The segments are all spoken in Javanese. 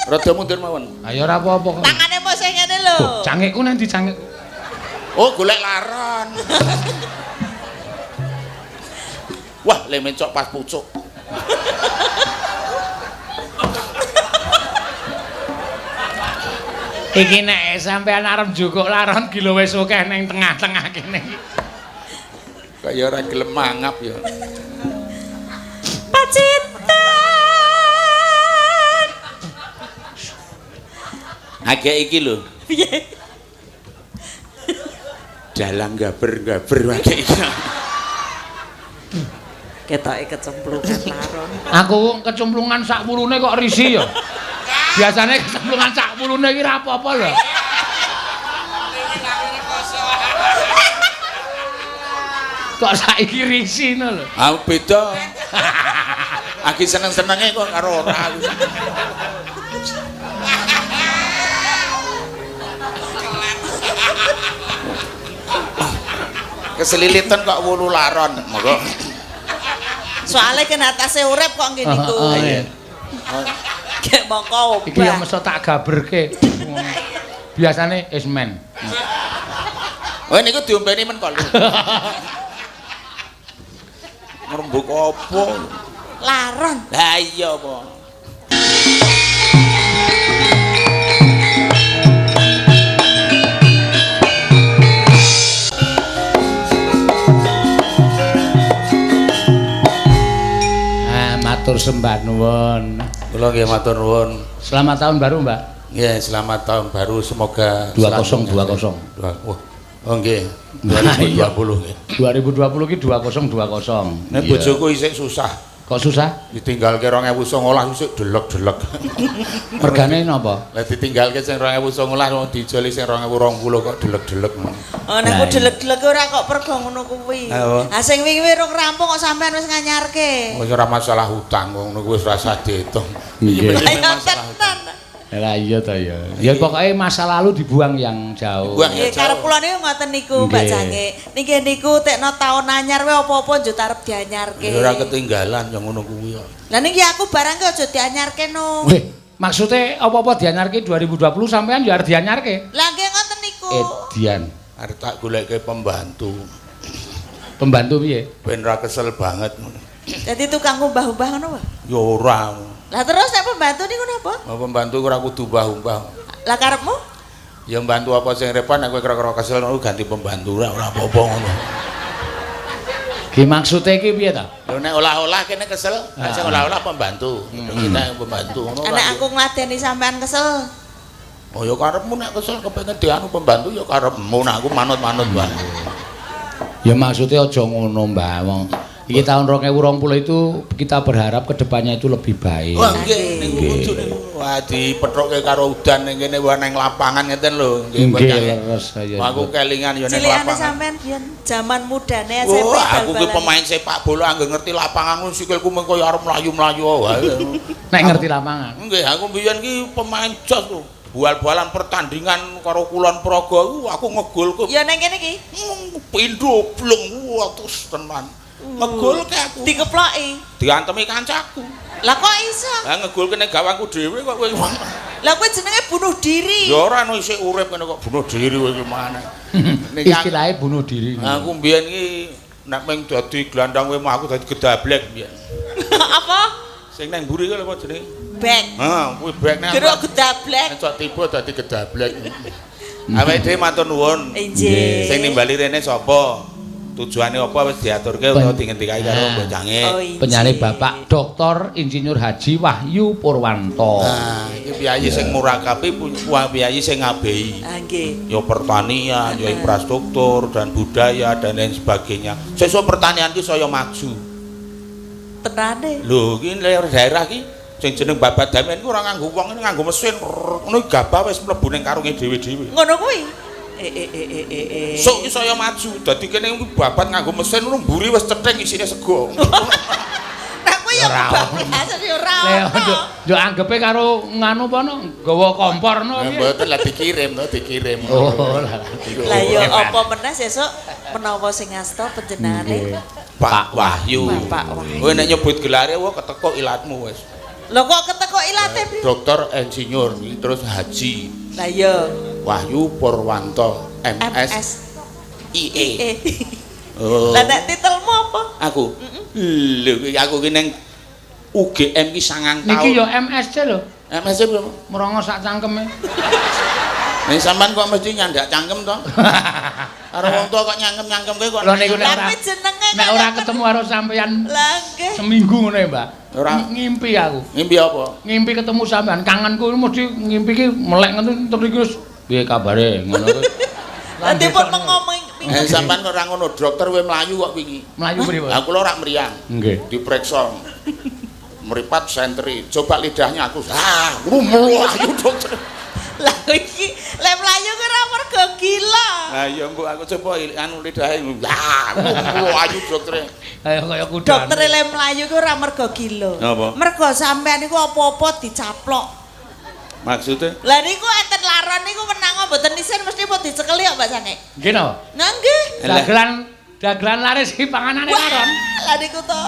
Rada mundur mawon. Ayo ora apa-apa kok. Tangane mau sing ngene lho. Oh, cangikku nang ndi cangikku? Oh, golek laron. Wah, le mencok pas pucuk. Iki nek sampean arep njukuk laron ki lho wis akeh ning tengah-tengah kene. Kaya ora gelem mangap ya. Pacitan. Agek iki lho. Piye? Dalang gaber-gaber agek iki. Ketoke kecemplungan laron. Aku kecemplungan sak wulune kok risi ya. Biasane kecemplungan sak wulune iki ora apa-apa lho. Kok saiki risi ngono lho. Ah beda. Aki seneng-senenge kok karo ora aku. Keselilitan kok wulu laron. Monggo. Soale kena atase urip kok ngene niku. Heeh. Gek mongko Iki ya obah. mesti tak gaberke. Biasane ismen. Oh niku diombeni men kok. Ngrembug apa? Laron. Lah iya apa? Ah, matur sembah nuwun. Kula nggih matur nuwun. Selamat tahun baru, Mbak. Nggih, selamat tahun baru, semoga 2020. Wah, oh nggih, 2020 nggih. 2020 ki 2020. Nek bojoku isih susah, Kok susah? ditinggalke 2019 isih delek-delek. Mergane napa? Lah ditinggalke sing 2019 wong dijoli sing 2020 kok delek-delek. Oh nek Lah, iya. delek-delek ora kok pergo ngono kuwi. Apa? Ha sing wingi rong rampung kok sampean wis nganyarke. Wis ora masalah hutang wong ngono kuwi wis rasa diitung. Nggih. Iki Lah ya masalah hutang. tenan. Lah iya ta ya. Ya pokoke masa lalu dibuang yang jauh. Dibuang ya. Nggih karep kula niku ngoten niku Mbak Nggih. Jange. Niki niku tekno taun anyar wae apa-apa njut arep dianyarke. Ya ora ketinggalan yang ngono kuwi kok. Lah niki aku barang ki aja dianyarke no. Weh, maksudnya apa-apa dianyarke 2020 sampean ya arep dianyarke? Lah nggih ngoten niku. Edian. Arep tak goleke pembantu. Pembantu piye? Ben ra kesel banget ngono. Dadi tukang umbah-umbah ngono wae. Ya ora. Lah terus nek pembantu niku napa? Mau pembantu ora kudu umbah-umbah. Lah karepmu? Ya mbantu apa sing repot nek kowe kira-kira kesel ngono ganti pembantu ora ora apa-apa ngono. Ki maksude iki piye ta? Lho nek olah-olah kene kesel, nek sing olah-olah pembantu. Kita pembantu ngono. Nek aku ngladeni sampean kesel. Oh ya karepmu nek kesel kepengin dianu pembantu ya karepmu, nek aku manut-manut wae. Ya maksudnya aja ngono, Mbak. Wong iki tahun 2020 itu kita berharap kedepannya itu lebih baik. Wah nggih niku kudu niku. Wah dipethokke karo udan ning kene wah ning lapangan ngeten lho nggih Nggih, bocah. leres saya. Aku kelingan ya ning Cilikane lapangan. sampean biyen jaman mudane SMP Wah, aku ki bal-balan. pemain sepak bola angger ngerti lapangan ku sikilku mung kaya arep mlayu-mlayu wae. Nek ngerti lapangan. Nggih, aku mbiyen ki pemain jos lho. Bual-bualan pertandingan karo Kulon Progo ku aku ngegolke Ya nang kene iki pindho blung wah terus tenan. Ngegolke aku. dikeploki. Diantemi kancaku. Lah kok iso? Lah ngegolke ning gawangku dhewe kok kowe. Lah kowe jenenge bunuh diri. Ya ora no isih urip ngene kok bunuh diri kowe iki maneh. Niki Istilahnya bunuh diri. aku mbiyen ki nek meng dadi gelandang kowe mah aku dadi gedablek mbiyen. Apa? Sing nang mburi kuwi lho apa jenenge? Bek. Ha, kuwi bek nek Geruk gedablek. Cok tiba dadi gedablek. Awake dhewe matur nuwun. Injih. Sing nimbali rene sapa? Tujuane apa wis diaturke utawa dingendikake karo bocange. Oh, injih. Penyane Bapak Dr. Insinyur Haji Wahyu Purwanto. Nah, iki piyayi sing murakabi, piyayi sing ngabehi. Ah nggih. Ya pertanian, ya infrastruktur dan budaya dan lain sebagainya. Sesuk pertanian ki saya maju. Tenane. Lho, iki daerah ki sing jeneng Babat Damen ku ora nganggo wong, nganggo mesin. Ngono gabah wis mlebu ning karunge dhewe-dhewe. Ngono kuwi. Sok ki saya maju. Dadi kene kuwi babat nganggo mesin ngono mburi wis cething isine sego. Nek kuwi ya kebablasan ya ora Le ono. nduk anggepe karo nganu apa no nggawa kompor no piye? Mboten lah dikirim to, dikirim. Oh, lah. Lah ya apa meneh sesuk menawa sing asta panjenengane Pak Wahyu. Bapak Wahyu. Kowe nek nyebut gelare wah ketekuk ilatmu wis. Lho kok ketekuk ilate pri? Dokter insinyur terus Haji. Lah iya. Wahyu Purwanto MS, MS IE. E. Oh. Lah nek titelmu apa? Aku. Lho aku ki ning UGM ki 9 tahun. Niki ya MSC lho. MSC berapa? Merongo sak cangkeme. Nek sampean kok mesti nyandak cangkem to? Karo wong tua kok nyangkem-nyangkem kowe kok. Lho niku nek Lah ora kuwi jenenge nek ora ketemu karo sampean Lah nggih. seminggu ngono ya, Mbak. Ora. Ngimpi aku. Ngimpi apa? Ngimpi ketemu sampean, kangenku mesti ngimpi ki melek ngono terus iki wis piye kabare ngono kuwi. Lah dipun mengomong Sampean kok ora ngono, dokter kowe mlayu kok wingi. Mlayu pripun? Lah kula ora mriyang. Nggih. Diperiksa. Meripat sentri, coba lidahnya aku. Ah, mlayu dokter. Lah iki lek mlayu ku ora mergo gila. Lah iya mbok aku coba anu lidahe. Ah, mlayu dokter. Kaya kaya kuda. Dokter lek mlayu ku ora mergo gila. Napa? Mergo sampean niku apa-apa dicaplok. Maksudnya? Lah niku enten laron niku menang mboten isin mesti pun dicekeli kok Mbak Sange. Nggih napa? Nah nggih. Dagelan dagelan laris iki panganane laron. Lah niku to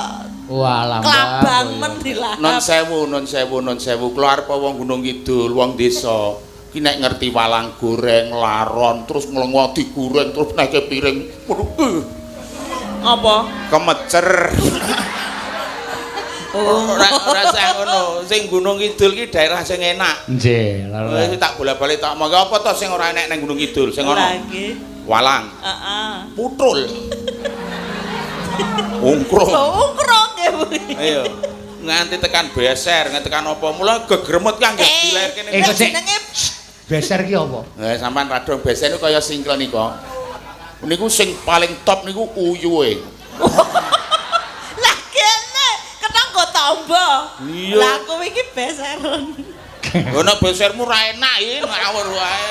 Walah. Mbak. klabang men dilahap. Non sewu, non sewu, non sewu. Kula arep wong Gunung Kidul, wong desa. Ki nek ngerti walang goreng, laron, terus nglengo digoreng, terus neke piring. Waduh, Apa? kemecer. Oh. Ora ora sah ngono. Sing Gunung Kidul ki daerah sing enak. Nggih, Wis tak bola-bali tak omong apa to sing ora enek ning Gunung Kidul, sing Lah ana nggih. walang, Heeh. putul. Ungkrung. Ungkrung nggih Bu. Ayo. Nganti tekan beser, nganti tekan apa mula gegremut ki anggere dilairke ning. Kok sik- Jenenge Beser ki apa? Lah sampean radong beser niku kaya singkel nika. Niku sing paling top niku uyuhe. Lah kene kena nggo tombo. Iya. Lah aku iki beseran. Ono besermu ra enak iki ngawur wae.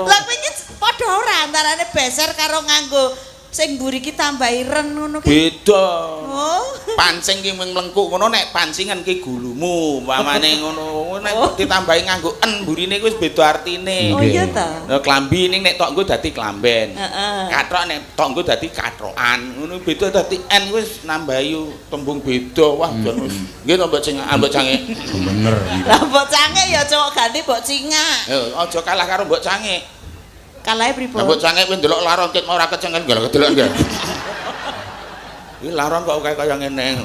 Lah kowe iki padha ora antarane beser karo nganggo sing mburi iki tambahi ren ngono ki. Beda. Oh. Pancing ki mung mlengkuk ngono nek pancingan ki gulumu, umpamane ngono. Nek ditambahi nganggo en mburine kuwi wis beda artine. Oh iya ta. Nah, klambi ning nek tok nggo dadi klamben. Heeh. Kathok nek tok nggo dadi kathokan. Ngono beda dadi en kuwi wis nambahi tembung beda. Wah, jan wis. Nggih to Mbak Cing, Mbak Cange. Bener. Lah mbok cange ya coba ganti mbok cingak. Eh, aja kalah karo Mbok Cange. Kalahe pripun? Lah Mbok Cange kuwi ndelok laron ket ora kecengen gelek delok nggih. Iki laron kok kaya kaya ngene.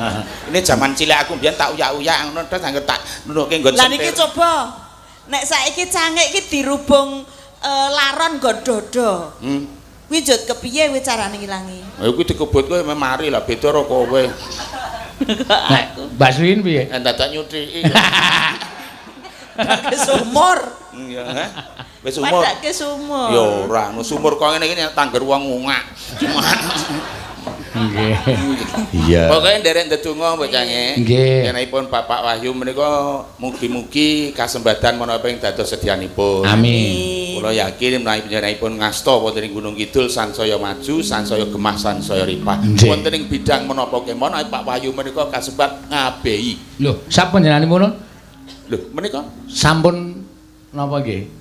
Ini zaman cilik aku mbiyen tak uyak-uyak ngono terus angger tak nunuke nggon Lah niki sentir. coba. Nek saiki cange iki dirubung laron nggon dodo. Kuwi njut kepiye kuwi carane ngilangi? Ya kuwi dikebut kowe mari lah beda karo kowe. Nek Mbak Suin piye? Nek dadak nyuthiki. Padake sumur. Iya, heh. Wis sumur. Padake sumur. Ya ora, no sumur kok ngene iki tangger wong ngungak. Nggih. Iya. Pokoke nderek ndedonga Mbok Cange. Nggih. Yenipun Bapak Wahyu menika mugi-mugi kasembadan menapa ing dados sedyanipun. Amin. Kula yakin menawi panjenenganipun ngasta wonten ing Gunung Kidul sansaya maju, sansaya gemah, sansaya ripah. Nggih. Wonten ing bidang menapa kemawon Pak Wahyu menika kasebat ngabehi. Lho, sampun panjenenganipun Lho, menika sampun napa nggih?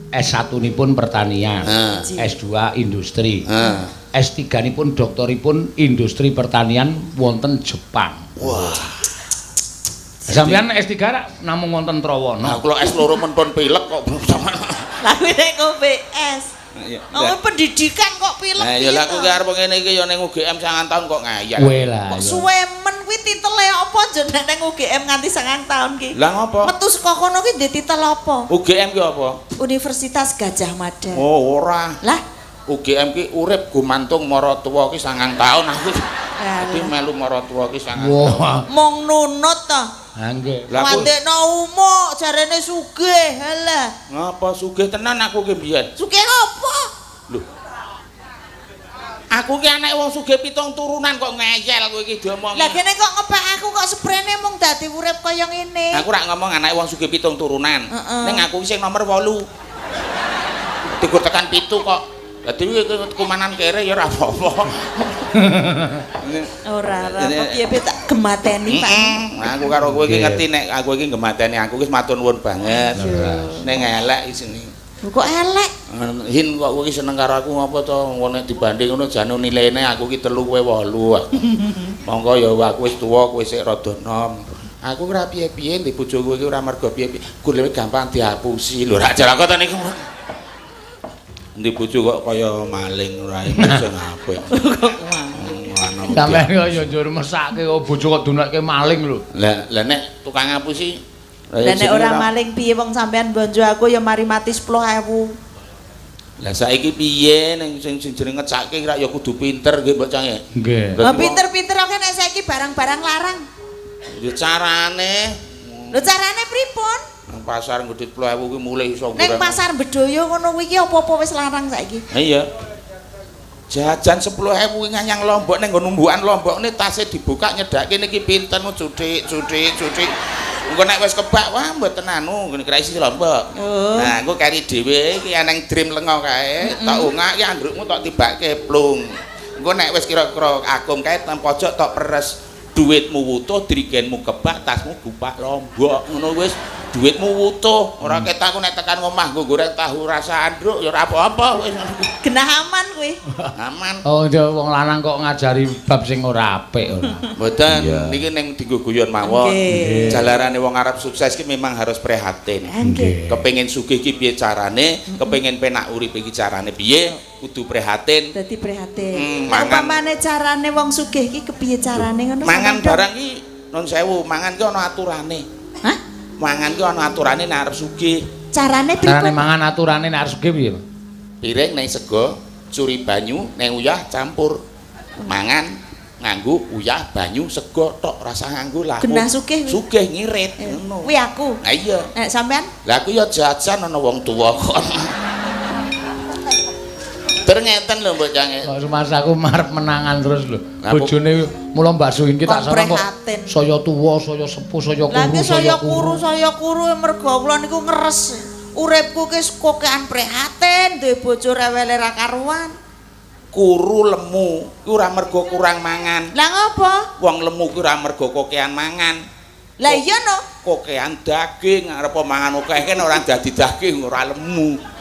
S1 nipun pertanian, Heeh. S2 industri, Heeh. S3 nipun doktoripun industri pertanian wonten Jepang. Wah. Sampeyan S3 rak namung wonten Trawana. Nah, kula S loro men pun pilek kok sampean. Lah kuwi nek ngombe es. Iya. Oh, pendidikan kok pilek. Nah, ya lah aku piye ki to? arep ngene iki ya ning UGM 9 tahun kok ngayal. Kowe lah. Kok ya. suwe men kuwi titele apa jeneng nang UGM nganti 9 tahun ki? Lah ngopo? Metu saka kono ki ndek titel apa? UGM ki apa? Universitas Gajah Mada. Oh, ora. Lah, UGM ki urip gumantung maratuwa ki 9 tahun aku. Dadi alah. melu maratuwa ki 9 tahun. Wah. Mung nunut to. Ha nggih. Lah aku Mandekno umuk jarene sugih. Halah. ngapa sugih tenan aku ki mbiyen. Sugih apa? Lho. Aku ki anake wong sugih pitung turunan kok ngeyel kowe iki diomongi. Lah kene kok ngepak aku kok seprene mung dadi urip kaya ngene. Aku rak ngomong anake wong sugih pitung turunan. Heeh. Ning aku ki sing nomor 8. Tigur tekan 7 kok. Dadi kumanan kere ya ora apa-apa. Ora ora apa piye piye tak gemateni Pak. Nah, aku karo kowe iki ngerti nek aku iki gemateni aku wis matur nuwun banget. Ning elek isine. Lho, kok elek? Hin kok kowe iki seneng karo aku ngopo to ngono dibanding ngono jane nilaine aku iki 3 kowe 8. Monggo ya aku wis tuwa kowe sik rada nom. Aku ora piye-piye ndek bojoku iki ora mergo piye-piye. Gurune gampang dihapusi. Lho rak jar aku ta niku. Ndek bojo kok kaya maling ora iso apik. Sampeyan kok ya njur mesake kok bojo kok dunekke maling lho. Lah lah nek tukang ngapusi Lah nek ora maling piye wong sampean bonjo aku ya mari mati 10.000. Lah saiki piye ning sing jeneng ngecake rak ya kudu pinter nggih Mbok Cange. Nggih. Lah pinter-pinter oke nek saiki barang-barang larang. Ya carane. Lho carane pripun? Nang pasar nggo 10.000 kuwi mulih iso Ning pasar Bedoyo ngono kuwi iki apa-apa wis larang saiki. Iya. Jajan 10.000 kuwi nganyang lombok ning nggon numbukan lombok ne tase dibuka nyedhake niki pinten cuthik cuthik cuthik. Engko nek wis kebak wah mboten anu ngene kira isi lombok. Oh. Nah, engko kari dhewe iki eneng dream lenga kae, tak ungak iki andrukmu tak tibake plung. Engko nek wis kira-kira akum kae nang pojok tok peres duitmu wutuh, drigenmu kebak, tasmu gupak lombok. Ngono wis duitmu wutuh. Ora ketak aku nek tekan omah nggo goreng tahu rasa andruk ya ora apa-apa wis. Genah aman kuwi. Aman. Oh, ya wong lanang kok ngajari bab sing ora apik ora. Mboten, niki ning dienggo guyon mawon. Jalarane wong arep sukses ki memang harus prihatin. Nggih. Kepengin sugih ki piye carane, kepengin penak urip iki carane piye, kudu prihatin. Dadi prihatin. Mangan. Upamane carane wong sugih ki kepiye carane ngono? Mangan barang ki nun sewu, mangan ki ana aturane. Hah? Mangan ki ana aturane nek arep sugih. Carane pripun? Carane mangan aturane nek arep sugih piye? Piring ning sego, curi banyu ning uyah campur. Mangan nganggo uyah, banyu, sego tok, rasa nganggo lah. Genah sugih. Sugih ngirit ngono. Kuwi aku. Ha iya. Nek sampean? Lah aku ya jajan ana wong tuwa kok. Ter ngeten lho Mbok Cange. Kok rumasaku marep menangan terus lho. Bojone mula Mbak Suhin ki tak sareng kok saya tuwa, saya sepuh, saya kuru, saya kuru, saya kuru mergo kula niku ngeres. Uripku ki kokean prihatin, duwe bojo rewele ra karuan. Kuru lemu ku ora mergo kurang mangan. Lah ngopo? Wong lemu ku ora mergo kokean mangan. Lah iya no. Kokean daging, arep mangan akeh kan ora dadi daging ora lemu.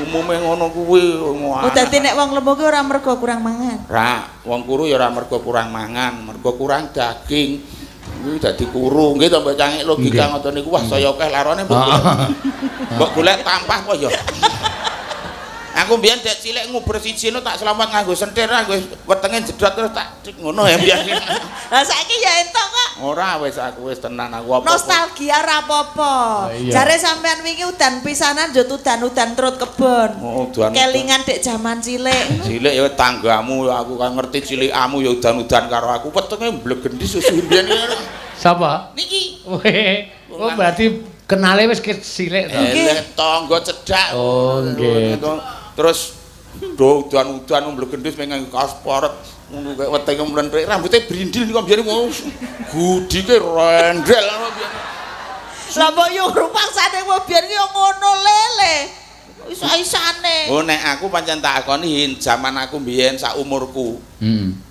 Umume ngono kuwi. Oh dadi nek wong lemu ki ora mergo kurang mangan. Ra, wong kuru ya ora mergo kurang mangan, mergo kurang daging. Kuwi dadi kuru. Nggih to Mbok Cangik logika ngoten niku wah saya akeh larane mbok. Mbok golek tampah apa ya? Aku mbiyen dek cilik nguber siji no tak selamat nganggo sentir nganggo wetenge jedot terus tak ngono ya mbiyen. Lah saiki ya entuk kok. Ora wis aku wis tenan aku apa. Nostalgia ora apa-apa. Jare sampean wingi udan pisanan njut udan-udan trut kebon. Oh, udan. Kelingan dek jaman cilik. Cilik ya tanggamu ya aku kan ngerti cilikamu ya udan-udan karo aku wetenge mblegendi susu mbiyen. Sapa? Niki. Oh berarti kenale wis cilik to. Nggih, tangga cedhak. Oh nggih. Terus do udan-udan mblegendis pengen kaos poret ngono kae wetenge mlenthik rambute brindil niku mbiyen gudike rendel ngono biyen. Lah mbok yo rupangsane wong biyen ki yo ngono lele. Isa-isane. Oh nek aku pancen tak akoni jaman aku mbiyen sak umurku.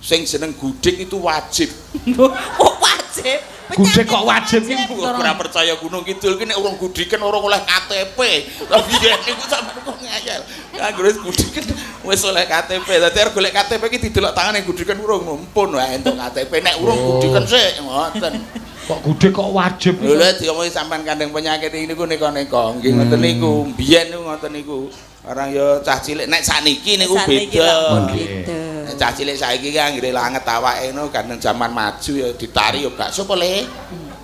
Sing jeneng gudik itu wajib. Kok wajib? Gudeg kok wajib ki ora percaya Gunung Kidul ki nek urung gudiken ora oleh KTP. Lah biyen niku sampeyan kok ngeyel. Anggere wis gudiken wis oleh KTP. Dadi arep golek KTP ki didelok tangane gudiken urung mumpun wae entuk KTP nek urung gudiken sik ngoten. Kok gudeg kok wajib? Lho lha diomongi sampean kandheng penyakit niku neka-neka. Nggih ngoten niku. Biyen niku ngoten niku. Orang ya cah cilik nek sakniki niku beda. Nek cah cilik saiki ki anggere langet awake ngono gandeng jaman maju ya ditari ya bakso apa le?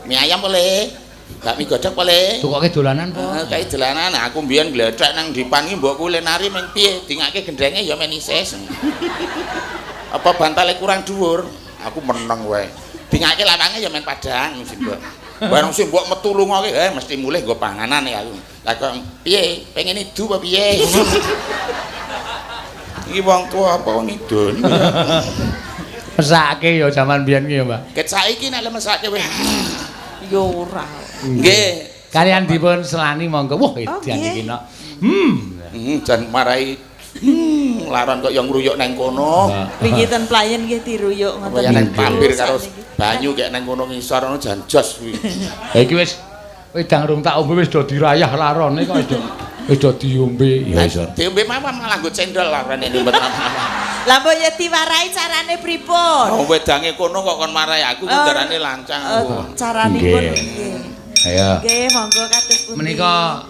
Mie ayam apa le? Bakmi godhog apa le? Tukoke dolanan apa? Kae dolanan. Aku mbiyen glethek nang dipan ki mbokku le nari meng piye? Dingake gendenge ya men isis. Apa bantale kurang dhuwur? Aku meneng wae. Dingake lawange ya men padang sing mbok. Bareng sing mbok metu lunga ki mesti mulih nggo panganan ya aku. Lah kok piye? Pengen idu apa piye? Iki wong tuwa apa wong idun? Mesake ya jaman biyen ki ya, Mbak. Ket saiki nek mesake wis ya ora. Nggih. Kalian dipun selani monggo. Wah, edan iki nok. Jan marai laron kok yang ngruyuk nang kono. Wingi ten playen nggih diruyuk ngoten. Ya nang pampir karo banyu kek nang kono ngisor ngono jan jos kuwi. Ha iki wis wedang rung tak ombe wis do dirayah larone kok wis do diombe. Ya iso. Diombe mawon malah nggo cendol larone niku mboten apa-apa. Lah mbok ya diwarai carane pripun? Oh, wedange kono kok kon marai aku, ku darane lancang aku. Caranipun nggih. Ayo. Nggih, monggo kados pundi. Menika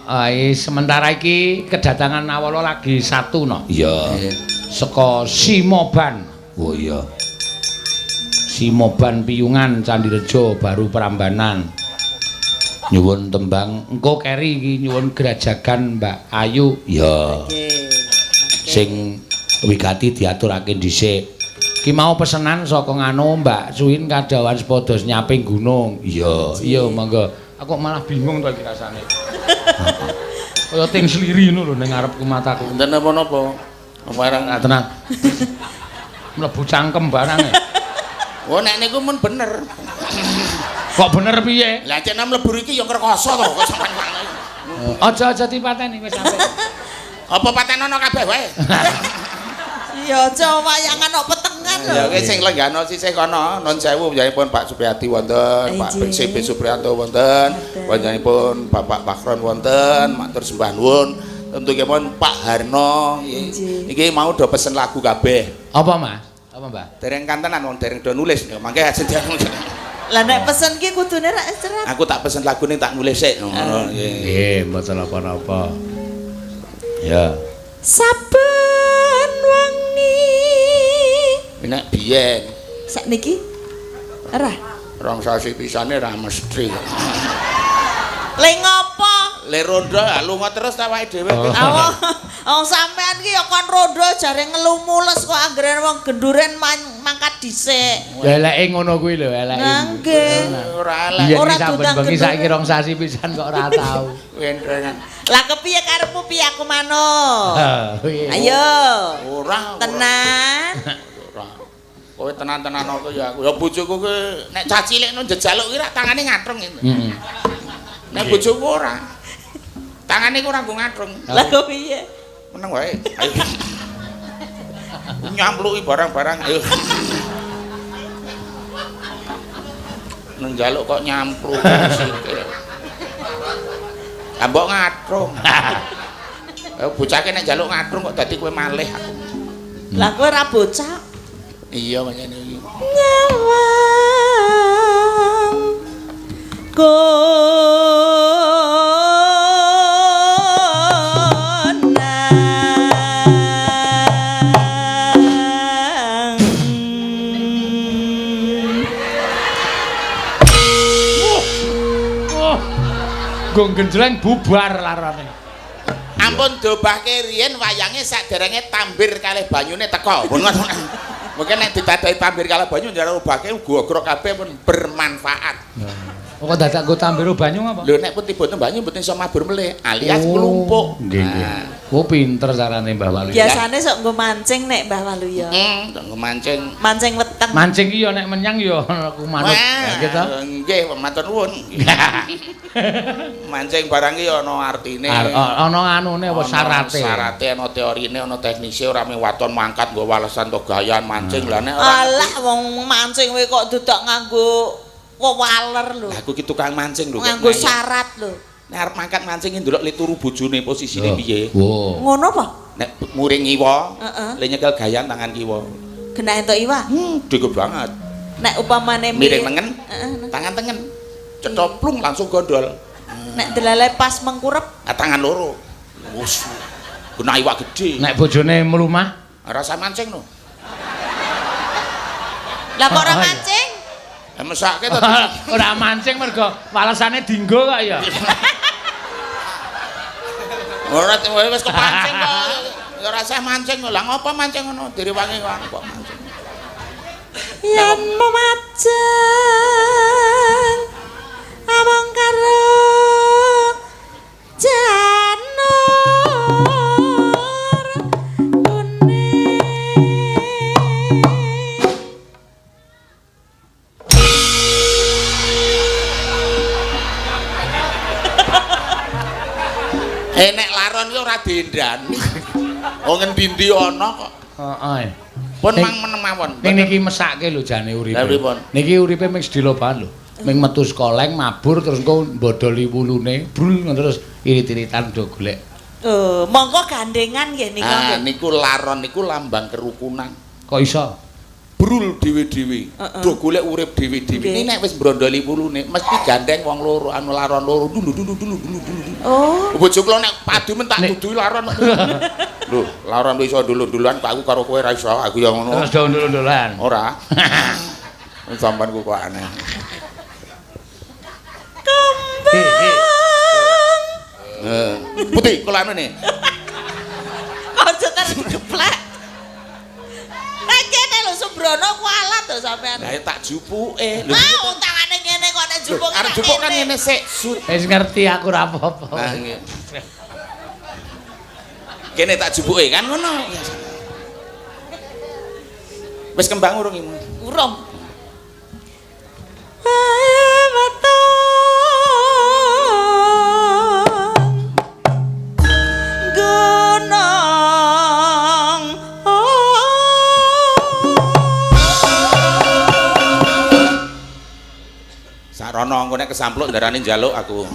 sementara iki kedatangan Nawala lagi satu no. Iya. Saka Simoban. Oh iya. Simoban Piyungan Candirejo Baru Prambanan. Nyuwun tembang engko keri iki nyuwun grajagan Mbak Ayu. Iya. Nggih. Sing wigati diaturake dhisik. Ki mau pesenan saka nganu Mbak Suin kadhawan sepados nyaping gunung. Iya. Iya, monggo. Aku malah bingung to iki rasane. Kaya ting sliri ngono lho ning ngarepku mataku. Enten napa-napa? Barang Ah tenan. Mlebu cangkem barang e. Oh nek niku mun bener. Kok bener piye? Lah cek mlebu iki ya ngrekoso to kok sampean. Aja-aja dipateni wis sampe. Apa patenono kabeh wae? Ya aja wayangan kok petengan lho. Ya ki sing lenggano sisih kono, nun sewu panjenenganipun Pak Supriyadi wonten, Pak CB Supriyanto wonten, panjenenganipun Bapak Bakron wonten, matur sembah nuwun. Tentu kemawon Pak Harno iki mau do pesen lagu kabeh. Apa Mas? Apa Mbah? Dereng kantenan wong dereng do nulis ya mangke ajeng. Lah nek pesen ki kudune rak serat. Aku tak pesen lagune tak nulis sik ngono nggih. Nggih, mboten napa-napa. Ya. Saben wengi. Nek biyen sakniki ora rong sasi pisane ra mesti. Le ngopo? Le rondo lunga terus ta awake dhewe. Oh, sampean ki ya kon rondo jare ngelumules kok anggere wong genduren mangkat dhisik. Ya eleke ngono kuwi lho, eleke. Nggih. Ora elek. Ora saben bengi saiki rong sasi pisan kok ora tau. Wentrengan. Lah kepiye karepmu piye aku manut? Ayo. Ora. Tenan. Ora. Kowe tenan-tenan kok ya aku. Ya bojoku ki nek cah cilik no njejaluk ki rak tangane ngatrung ngene. Heeh. Nek bojoku ora. Tangane ku ora nggo ngatrung. Lah kok piye? Meneng wae. Ayo. Nyampluki barang-barang ayo. Nang njaluk kok nyampluk sikil. Lah mbok ngatrung. Ayo bocahke nek njaluk ngatrung kok dadi kowe malih aku. Lah kowe ora bocah. Iya pancen iki. Nyawang konang. Oh. Gong genjleng bubar larane. Ampun dobahke riyen wayange saderenge tambir kalih banyune teka. Pun ngoten. Mungkin nek ditadahi tambir kalih banyu njare obahke gogrok kabeh pun bermanfaat. Kok dadak nggo tambir banyu apa? Lho nek pun tiba banyu mboten iso mabur melih alias nglumpuk. Nggih, nggih. Oh pinter carane Mbah Waluyo. Biasane sok nggo mancing nek Mbah Waluyo. Heeh, nggo mancing. Mancing weteng. Mancing ki ya nek menyang ya aku manut. Gitu. Nggih, matur nuwun. Mancing barang ki ana artine. Ana anune apa syarate? Syarate ana teorine, ana teknise, ora mung waton mangkat nggo walesan to gayan mancing. Lah nek ora alah wong mancing kowe kok dadak nganggo waler lho. Lah aku ki tukang mancing lho. Nganggo syarat lho. Nek arep mangkat mancing ki ndelok le turu bojone posisine piye. Ngono apa? Nek muring ngiwa, le nyekel gayan tangan kiwa. Genah entuk iwak? Dege banget. Nek upamane miring lengen, tangan tengen. Cetoplung langsung gondol. Nek delale pas mengkurep, tangan loro. Wus. Genah iwak gedhe. Nek bojone mlumah, rasa mancing no. Lah kok ora mancing? Mesake to. Ora mancing mergo walesane dinggo kok ya. Ora wis kepancing kok. Ya ora sah mancing kok. Lah ngopo mancing ngono direwangi kok mancing. Yen memajeng among karo janur kuning. Nek laron ki ora diendani. Wong ngendi-endi ana kok. Heeh. Pun mang meneng mawon. Ning niki mesake lho jane uripe. Niki uripe mung sedhela bahan lho. Ming metu sekoleng mabur terus engko mbodoli wulune, brul terus irit-iritan do golek. Oh, monggo gandengan nggih nika. Ah niku laron niku lambang kerukunan. Kok iso? Brul dhewe-dhewe. Do golek urip dhewe-dhewe. Ini nek wis brondoli wulune mesti gandeng wong loro anu laron loro dulu dulu dulu dulu dulu. Oh. Bojo kula nek padu men tak duduhi laron. Lho, laron iso dulu-duluan kok aku karo kowe ra iso, aku ya ngono. Terus do ndul-ndulan. Ora. Sampeyan ku kok aneh. Kembang. Putih kula anu ne. Aja kan digeplek. Nek kene lho Sembrono kualat to sampean. Lah tak jupuke. Lho ah, tangane ngene kok nek jupuk. Arep jupuk kan ngene sik. Wis ngerti aku ora apa-apa. Lah nggih. Kene tak jupuke kan ngono. Wis kembang urung iki? Urung. Sarono engko nek kesampluk ndarani njaluk aku.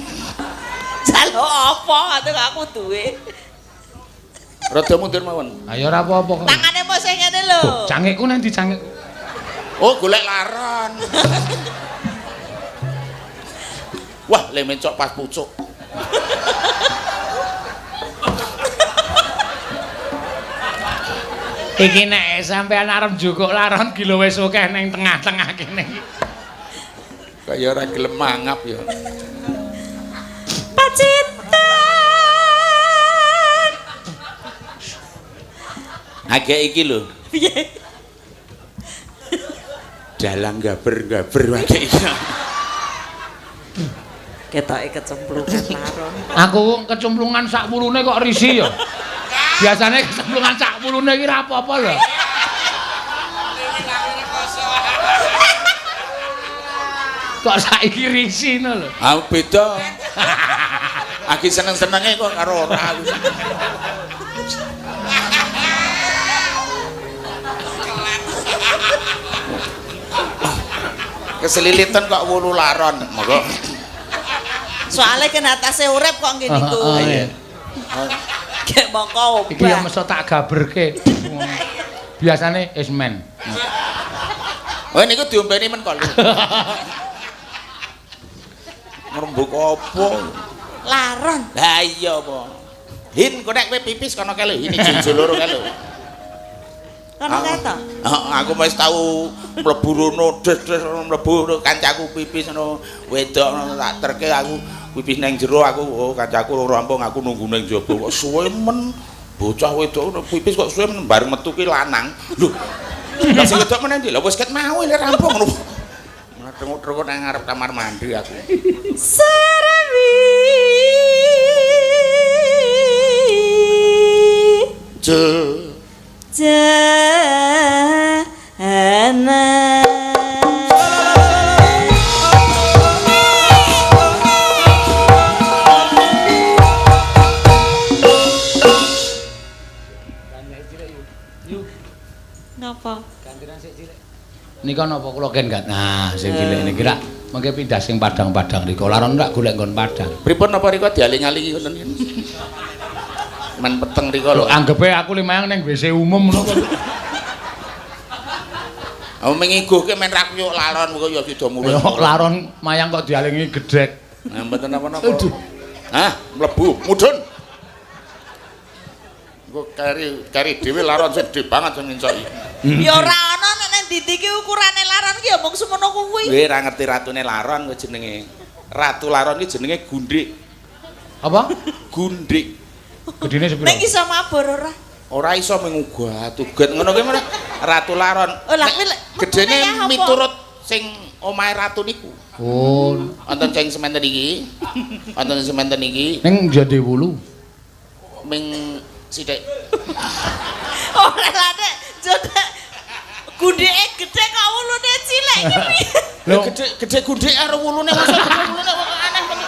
Njaluk apa? Atuh aku duwe. Rada mundur mawon. Ayo ora apa-apa kok. Tangane mok sing ngene lho. Cangikku nang ndi cangikku? Oh, golek laron. Wah, le mencok pas pucuk. Iki nek sampean arep njukuk laron ki lho wis akeh ning tengah-tengah kene. Kaya ora gelem mangap ya. Pacitan. Agek iki lho. Piye? Dalang gaber-gaber agek iki. Ketoke kecemplungan laron. Aku kecemplungan sak wulune kok risi ya. Biasane kecemplungan sak wulune iki ora apa-apa lho. Kok saiki risi ngono lho. Ah beda. Aki seneng-senenge kok karo ora aku. Keselilitan kok wulu laron. Monggo. Soale kena atase urip kok ngene iku. Iya. Gek mongko obah. Iki ya mesti tak gaberke. Biasane ismen. Oh niku diombeni men kok. Ngrembug apa? Laron. Lah iya apa? Hin kok nek kowe pipis kono kae lho, ini jujur loro kae lho. Kono kae to? Heeh, aku wis tau mlebu rono des-des mlebu kancaku pipis ngono wedok ngono tak terke aku pipis nang jero aku oh kancaku rampung aku nunggu nang jaba kok suwe men bocah wedok pipis kok suwe men bareng metu ki lanang. Lho. Lah sing wedok meneh ndi? Lah wis ket mau le rampung ngono. Tengok-tengok nang ngarep kamar mandi aku. Serwi jana. Ngapa? Gantiran sik cilik. Nika napa kula ken gak? Nah, sing cilik niki rak mengke pindah sing padang-padang rika. Laron rak golek nggon padang. Pripun napa rika dialing-alingi ngoten iki? Men peteng rika lho. Anggepe aku limayang ning WC umum ngono kok. Aku mengiguhke men ra kuyuk laron kok ya sida mulih. Ya laron mayang kok dialingi gedhek. Nah, mboten napa-napa. Hah, mlebu mudhun. Engko keri dhewe laron sing gedhe banget sing ngencoki. Ya ora ana nek nang ndi iki ukurane laron ki ya mung semono kuwi. Kowe ora ngerti ratune laron kok jenenge. Ratu laron ki jenenge Gundik. Apa? Gundik. Gedene sepiro? Ning iso mabur ora? Ora iso mengugat-ugat ngono kuwi meneh. Ratu laron. Oh lah kuwi gedene miturut sing omahe ratu niku. Oh, wonten sing sementen iki. Wonten sementen iki. Ning jande wulu. Ming sithik. Ora lah nek jodek gundheke gedhe kok wulune cilik iki piye? Lho gedhe gundhek karo wulune masa gedhe wulune kok aneh men.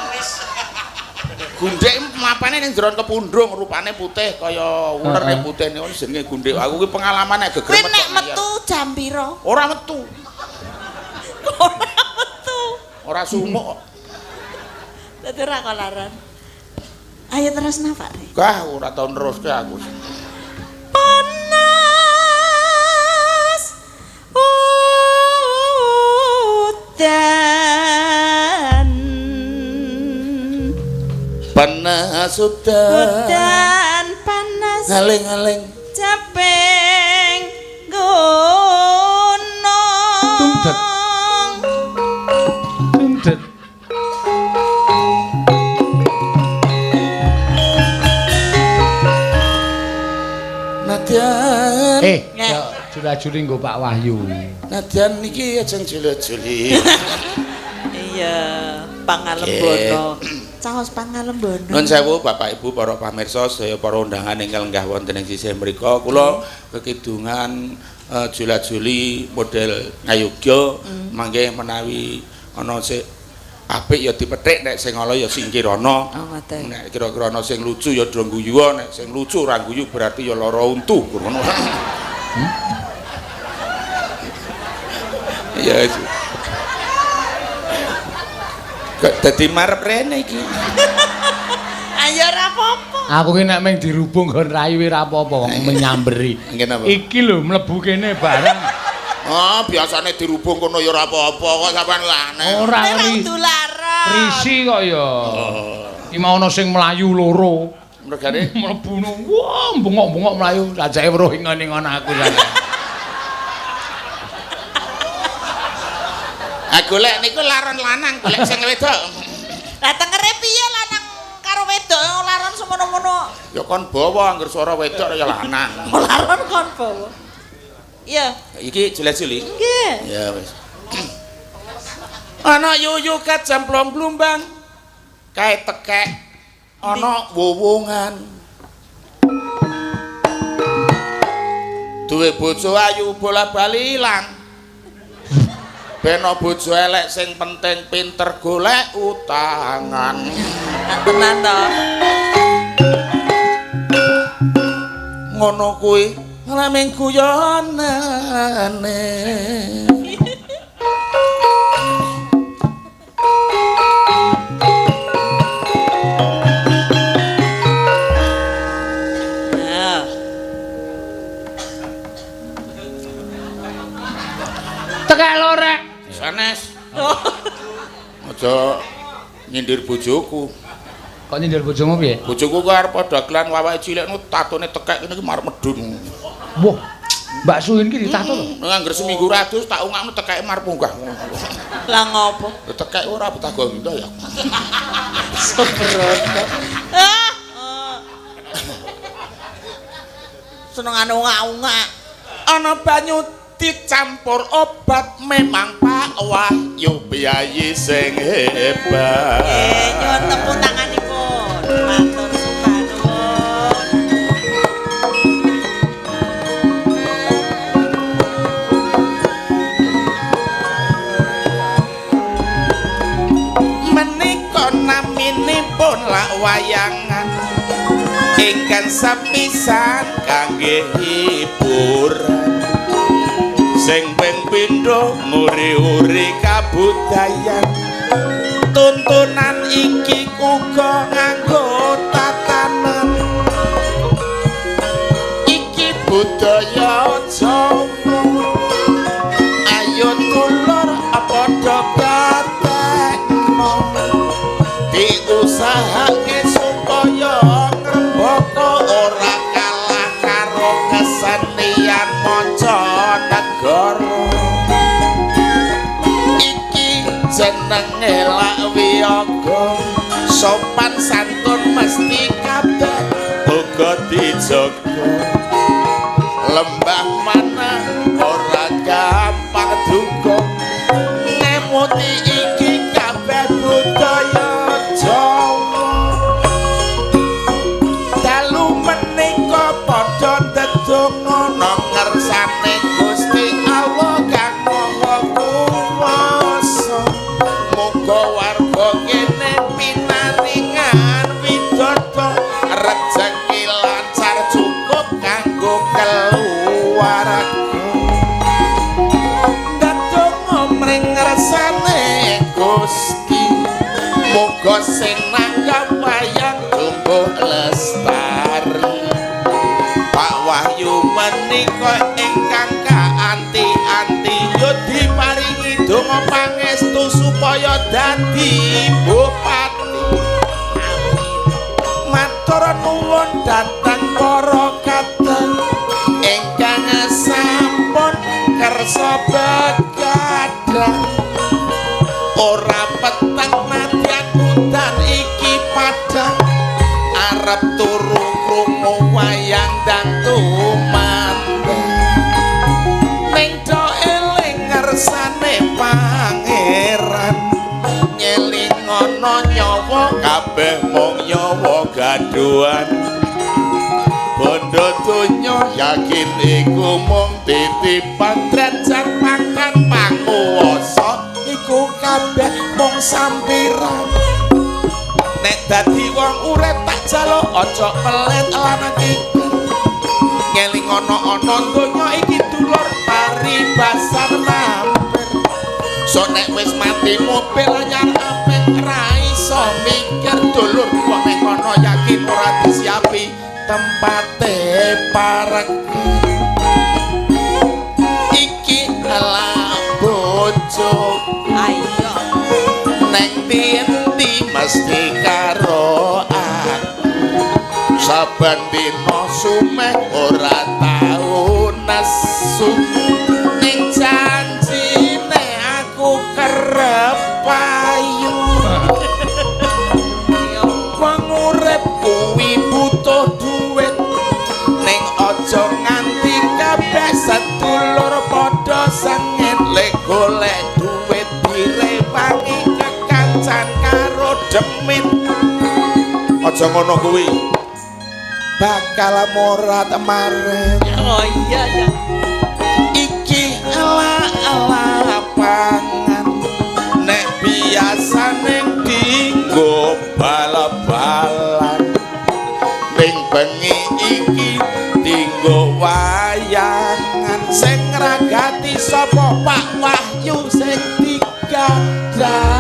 Gundhek mapane ning jero kepundhung rupane putih kaya uler nek putih niku jenenge gundhek. Aku ki pengalaman nek gegremet. Kowe nek metu jam pira? Ora metu. Ora metu. Ora sumuk kok. Dadi ora kolaran. Ayo terus napa? Gah ora tau neruske aku. Panas. Udan. Panas udan. Udan panas. Ngaling-ngaling caping gunung. Tungdet. Tungdet. Nadyan. Jula-juli nggo Pak Wahyu. Nadyan niki ajeng jula-juli. Iya, Pangalembono. Caos Pangalembono. Nun sewu Bapak Ibu para pamirsa sedaya para undangan ingkang lenggah wonten ing sisih mriku. Kula kekidungan jula-juli model Ngayogya mangke menawi ana sik apik ya dipethik, nek sing ala ya singkirana. Oh, ngoten. Nek kira-kira ana sing lucu ya do guyu, nek sing lucu ora guyu berarti ya lara untu ngono. Ya. Kok dadi marep rene iki. Ayo ora apa-apa. Aku ki nek mung dirubung nggon rai ora apa-apa wong menyamberi. Iki lho mlebu kene barang. Ah, biasane dirubung kono ya ora apa-apa kok sampean aneh. Ora risi kok ya. Iki mau ana sing mlayu loro. Mergane mlebu wah bengok-bengok mlayu sajake weruh ing ngono aku sampean. Ah golek niku laron lanang, golek sing wedok. Lah tengere piye lanang karo wedok laron semono-mono? Ya kon bawa angger swara wedok ya lanang. Laron kon bawa. Iya. Iki jula-juli. Nggih. Ya wis. Ana yuyu kajemplong blumbang. Kae tekek ana wuwungan. Duwe bojo ayu bola-bali ilang. Beno bojo elek sing penting pinter golek utangan. Tenan to. Ngono kuwi laming guyonane. Tekek lorek. Sanes. Aja nyindir bojoku. Kok nyindir bojomu piye? Bojoku ku arep dagelan wawake cilik nu tatone tekek ngene iki marep medun. Wah, Mbak Suhin ki ditato lho. Nek angger seminggu ratus tak ungakno tekeke marep munggah. Lah ngopo? Tekek ora betah gondo ya. Sembrono. Ah. Senengane ungak-ungak. Ana banyu dicampur obat memang Pak Wahyu piyayi sing hebat. Nyuwun tepuk tanganipun. Matur sembah nuwun. Menika naminipun lak wayangan ingkang sepisan kangge hiburan. Sing ping pindho nguri-uri kabudayan. Tuntunan iki uga nganggo tatanan. Iki budaya Jawa. Ayo dulur padha gatekno. Diusahake supaya ngrembaka ora kalah karo kesenian mancanegara. Iki jenenge lak wiyaga, sopan santun mesti kabeh uga dijaga. Lembah mana ora gampang duga, ngemuti iki kabeh budaya Jawa. Dalu menika padha ndedonga nang ngersane Gusti Allah kang Maha Kuwasa. Muga warga kene pinaringan widodo, rejeki lancar cukup matur nuwun dhateng para kadang ingkang sampun kersa begadang. Ora peteng nadyan udan iki padhang, arep turu krungu wayang dan tumandang. Ning do eling ngersane pangeran, nyelingono nyawa kabeh mung nyawa gaduhan. Bondo donya yakin iku mung titipan, derajat pangkat panguwasa iku kabeh mung sampiran. Nek dadi wong urip tak jaluk aja pelit lan kiker. Ngelingono ana donya iki dulur paribasan mampir. So nek wis mati mobil anyar apik ra iso mikir dulur, wong nek kono yakin ora disiapi tempate parkir. Iki lah bojo Ayo. Neng ndi mesti karo aku, saben dina sumeh ora tau nesu. Ning janjine aku kerep payu. Wong urip kuwi butuh duit, ning aja nganti kabeh sedulur padha sengit. Lek golek duit direwangi kekancan karo demit. Aja ngono kuwi bakal morat maret. Oh iya ya. Iki ala-ala pangan nek biasane dinggo bal-balan, ning bengi iki dinggo wayangan. Sing ngragati sapa? Pak Wahyu sing digadang-gadang.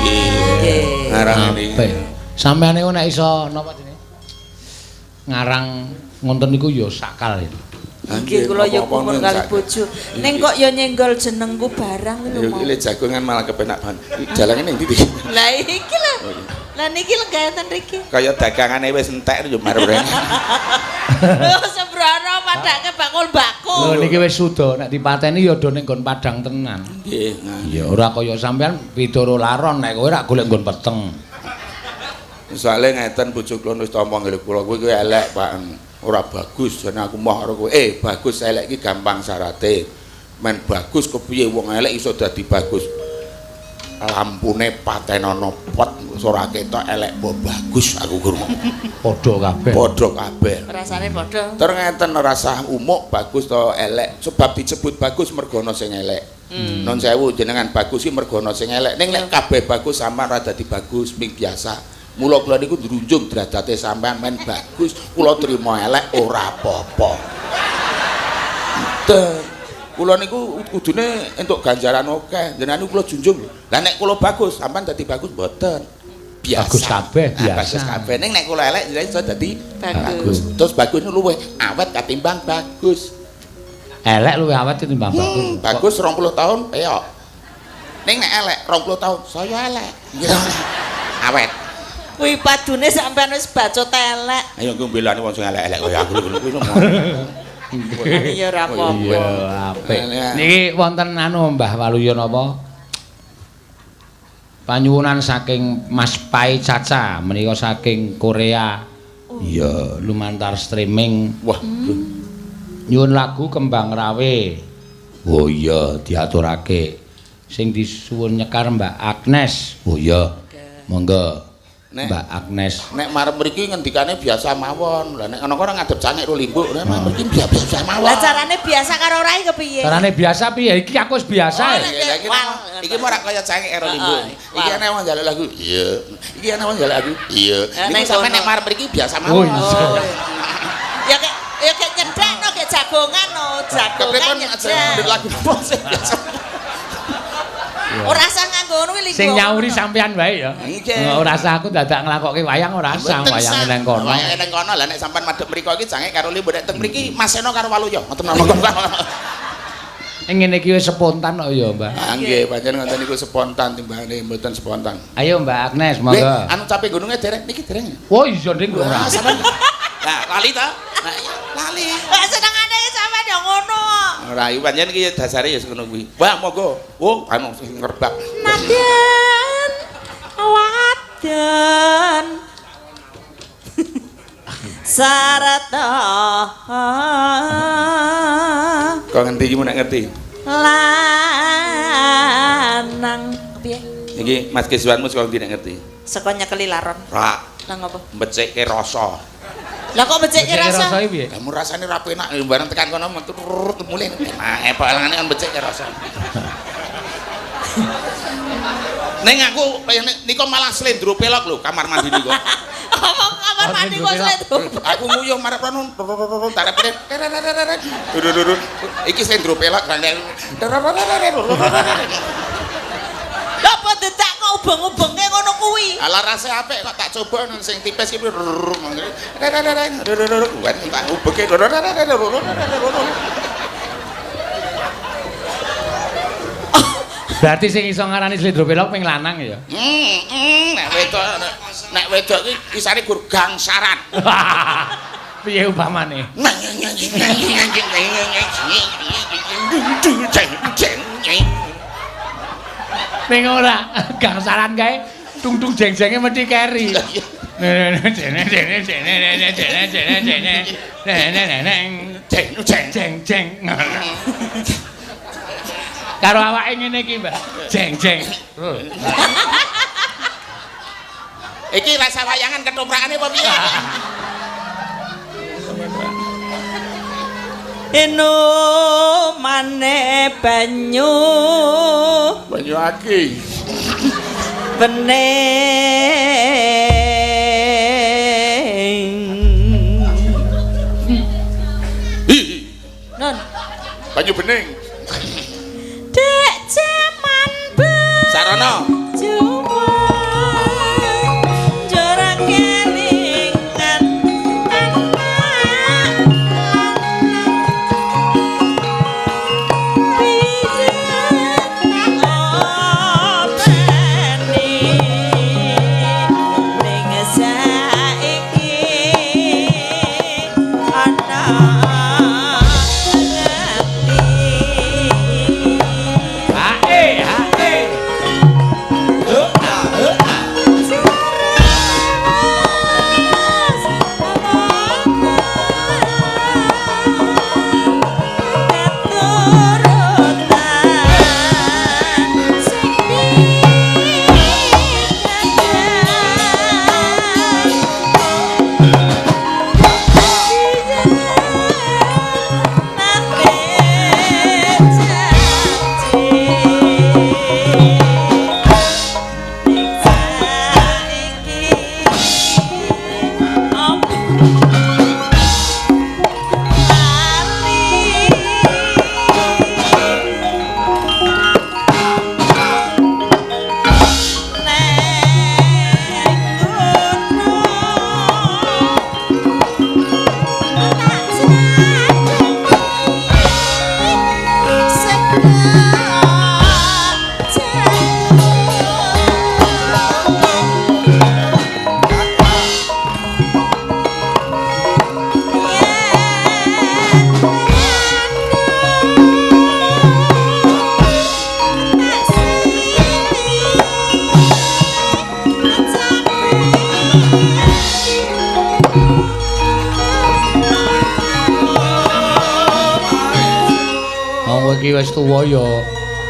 Nggih. Ngarang ini. Sampeyan niku nek iso napa jenenge? Ngarang ngonten niku ya sakal ya. Nggih kula ya kumpul kali bojo. Ning kok ya nyenggol jenengku barang lho Ya mau. iki jagongan malah kepenak banget. Jalane ning ndi iki? Lah iki lho. Lah niki lenggahan riki. Kaya dagangane wis entek yo marep. Lho sembrono padake bakul bako. Lho niki wis suda nek dipateni ya do ning nggon padang tenan. Nggih. Ya ora kaya sampean Bidara laron nek kowe rak golek nggon peteng. Soale ngeten bojo kula wis tampa nggih kula kowe kuwi elek, Pak. Ora bagus jane aku moh karo kowe. Bagus elek iki gampang syarate. Men bagus kepiye wong elek iso dadi bagus. Lampune patenono pot ora ketok elek mbok bagus aku guru. Padha kabeh. Padha kabeh. Rasane padha. Tur ngeten ora sah umuk bagus to elek, sebab disebut bagus mergo ana sing elek. Non sewu jenengan bagus iki mergo ana sing elek. Ning nek kabeh bagus sampean ora dadi bagus ping biasa. Mula kula niku ndrunjung derajate sampean men bagus, kula trimo elek ora apa-apa. Ten. Kula niku kudune entuk ganjaran akeh. Jenengan niku kula junjung. Lah nek kula bagus, sampean dadi bagus mboten. Biasa. Bagus kabeh, Nah, biasa. bagus kabeh. Ning nek kula elek jenengan iso dadi Bagus. Terus bagus niku luwih awet katimbang bagus. Elek luwih awet tinimbang bagus. Bagus 20 tahun peyok. Ning nek elek 20 tahun saya elek. Awet. Kuwi padune sampean wis bacot elek. Ayo nggo mbelani wong sing elek-elek kaya aku lho kuwi. Ya ora apa-apa. Iya, apik. Niki wonten anu Mbah Waluyo napa? Panyuwunan saking Mas Pai Caca menika saking Korea. Iya, lumantar streaming. Wah, Nyuwun lagu Kembang Rawe. Oh iya, diaturake. Sing disuwun nyekar Mbak Agnes. Oh iya. Monggo. Mbak Agnes. Nek marep mriki ngendikane biasa mawon. Lah nek ana ora ngadep cangik ro limbuk, nek marep mriki biasa mawon. Lah carane biasa karo ora iki kepiye? Carane biasa piye? Iki aku wis biasa. Oh, Lah iki ora kaya cangik karo limbuk. Iki ana wong njaluk lagu. Iya. Iki ana wong njaluk lagu. Iya. Niku sampe nek marep mriki biasa mawon. Oh iya. Ya kek ya kek nyedekno kek jagongan no, jagongan nyedek. Lagu apa sing biasa. Ora usah nganggo ngono kuwi. Sing nyauri sampean wae ya. Ora usah aku dadak nglakokke wayang ora usah wayange nang kono. Wayange nang kono. Lah nek sampean madhep mriko iki cangik karo limbuk, nek teng mriki Mas Seno karo Waluyo. Ngoten mawon. Ngene iki wis spontan kok ya, Mbah. Ah nggih, pancen ngoten niku spontan timbangane mboten spontan. Ayo Mbak Agnes, monggo. Anu cape gununge dereng niki dereng. Oh iya nding ora. Lah lali ta? Nah, lali. Lah senengane sampean ya ngono. Ora iki pancen iki dasare ya ngono kuwi. Wah, monggo. Oh, anu sing ngerbak. Nadyan wadon sarata. Kok ngerti iki nek ngerti? Lanang piye? Iki Mas Kiswanmu saka ndi nek ngerti? Saka nyekeli laron. Ra. Lah ngopo? Mbecikke rasa. Lah kok mbecikke rasa? Rasa piye? Kamu rasane ra penak bareng tekan kono metu mulih. Nah, epok alangane kan mbecikke rasa. Ning aku nika malah slendro pelok lho kamar mandi niku. Ngomong kamar mandi kok slendro. Aku nguyuh marep rono tarep. Iki slendro pelok. Lha apa dedak kok ubeng-ubengke ngono kuwi? Ala rase apik kok tak coba nang sing tipis iki. Tak ubengke. Berarti sing iso ngarani slendro pelok ping lanang ya. Nek wedok nek wedok iki isane gur gangsaran. Piye upamane? Ning ora gangsaran kae tung-tung jeng-jenge mesti keri. Jeng jeng jeng jeng. Karo awake ngene iki, Mbak. Jeng jeng. Iki rasa wayangan ketoprakane apa piye? Enumane banyu. Banyu aki. Bening. Non. Banyu bening. Dek jaman Sarana. Iki wis tuwa ya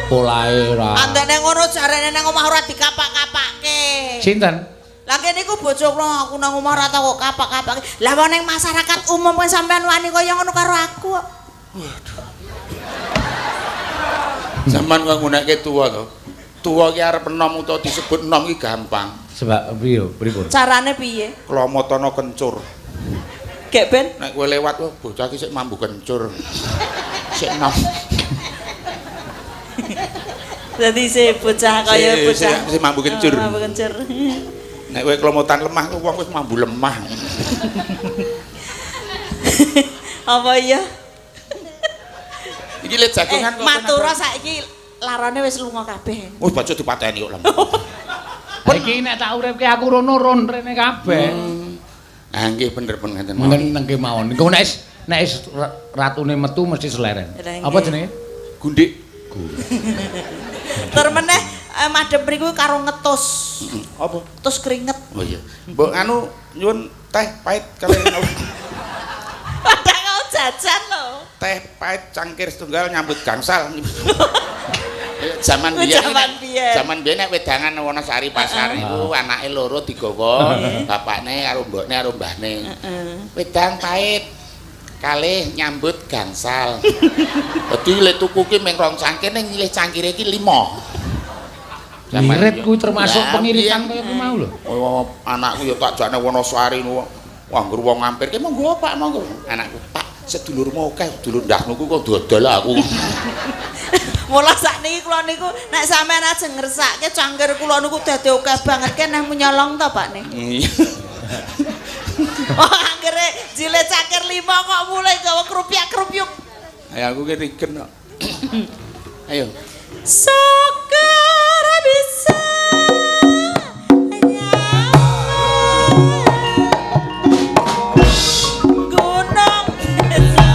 polahe ora. Andene ngono jarene nang omah ora dikapak-kapake. Sinten? Lah kene iku bojo kula aku nang omah ora tau kok kapak-kapake. Lah wong ning masyarakat umum kan sampean wani kaya ngono karo aku kok. Waduh. Sampeyan kok nggunake tuwa to. Tuwa ki arep enom utawa disebut enom ki gampang. Sebab piye pripun? Carane piye? Klomotana kencur. Gek ben nek kowe lewat wah bocah ki sik mambu kencur. Sik enom. Dadi si bocah kaya bocah sing mambu kencur. Mambu kencur. Nek kowe klomotan lemah wong wis mambu lemah. Apa iya? Iki le jagongan kok. Matura saiki larane wis lunga kabeh. Wis baca dipateni kok lho. Iki nek tak uripke aku rono ron rene kabeh. Ah nggih bener pun ngaten mawon. Nengke mawon. Engko nek wis ratune metu mesti seleren. Apa jenenge? Gundik. Tur meneh madhep mriku karo ngetus. Apa? Tus keringet. Oh iya. Mbok anu nyuwun teh pahit kalih. Padahal kau jajan lho. Teh pahit cangkir setunggal nyambut gangsal. Zaman biyen. Zaman biyen nek wedangan Wonosari pasar niku anake loro digawa, bapakne karo mbokne karo mbahne. Wedang pahit kalih nyambut gangsal. Dadi le tuku ki mung rong cangkir ning nyilih cangkire ki 5. Ngirit kuwi termasuk pengiritan kaya kuwi mau lho. Oh, anakku ya tak jakne Wonosari niku. Wah, ngger wong mampir ki monggo Pak, monggo. Anakku, Pak, sedulurmu akeh, sedulur ndahmu ku kok dodol aku. Mula sakniki kula niku nek sampean ajeng ngersake cangkir kula niku dadi akeh banget keneh menyolong to Pak nih. Oh, anggere jile cangkir 5 kok mulai gawa krupyak-krupyuk. Ayo aku ki rigen kok. Ayo. Syukur bisa gunung desa.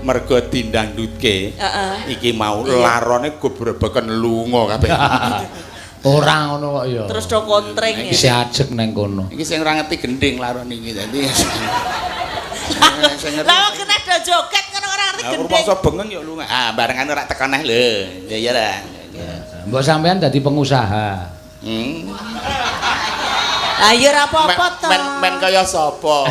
Mergo dindangdutke iki mau larone gobrebeken lunga kabeh. Ora ngono kok ya. Terus do kontreng ya. Isih ajeg nang kono. Iki sing ora ngerti gending laron iki dadi. Lah kena do joget ngono ora ngerti gending. Lah rumangsa bengeng ya lunga. Ah barengane ora tekan neh lho. Ya iya ra. Mbok sampean dadi pengusaha. Lah ya ora apa-apa to. Men kaya sapa?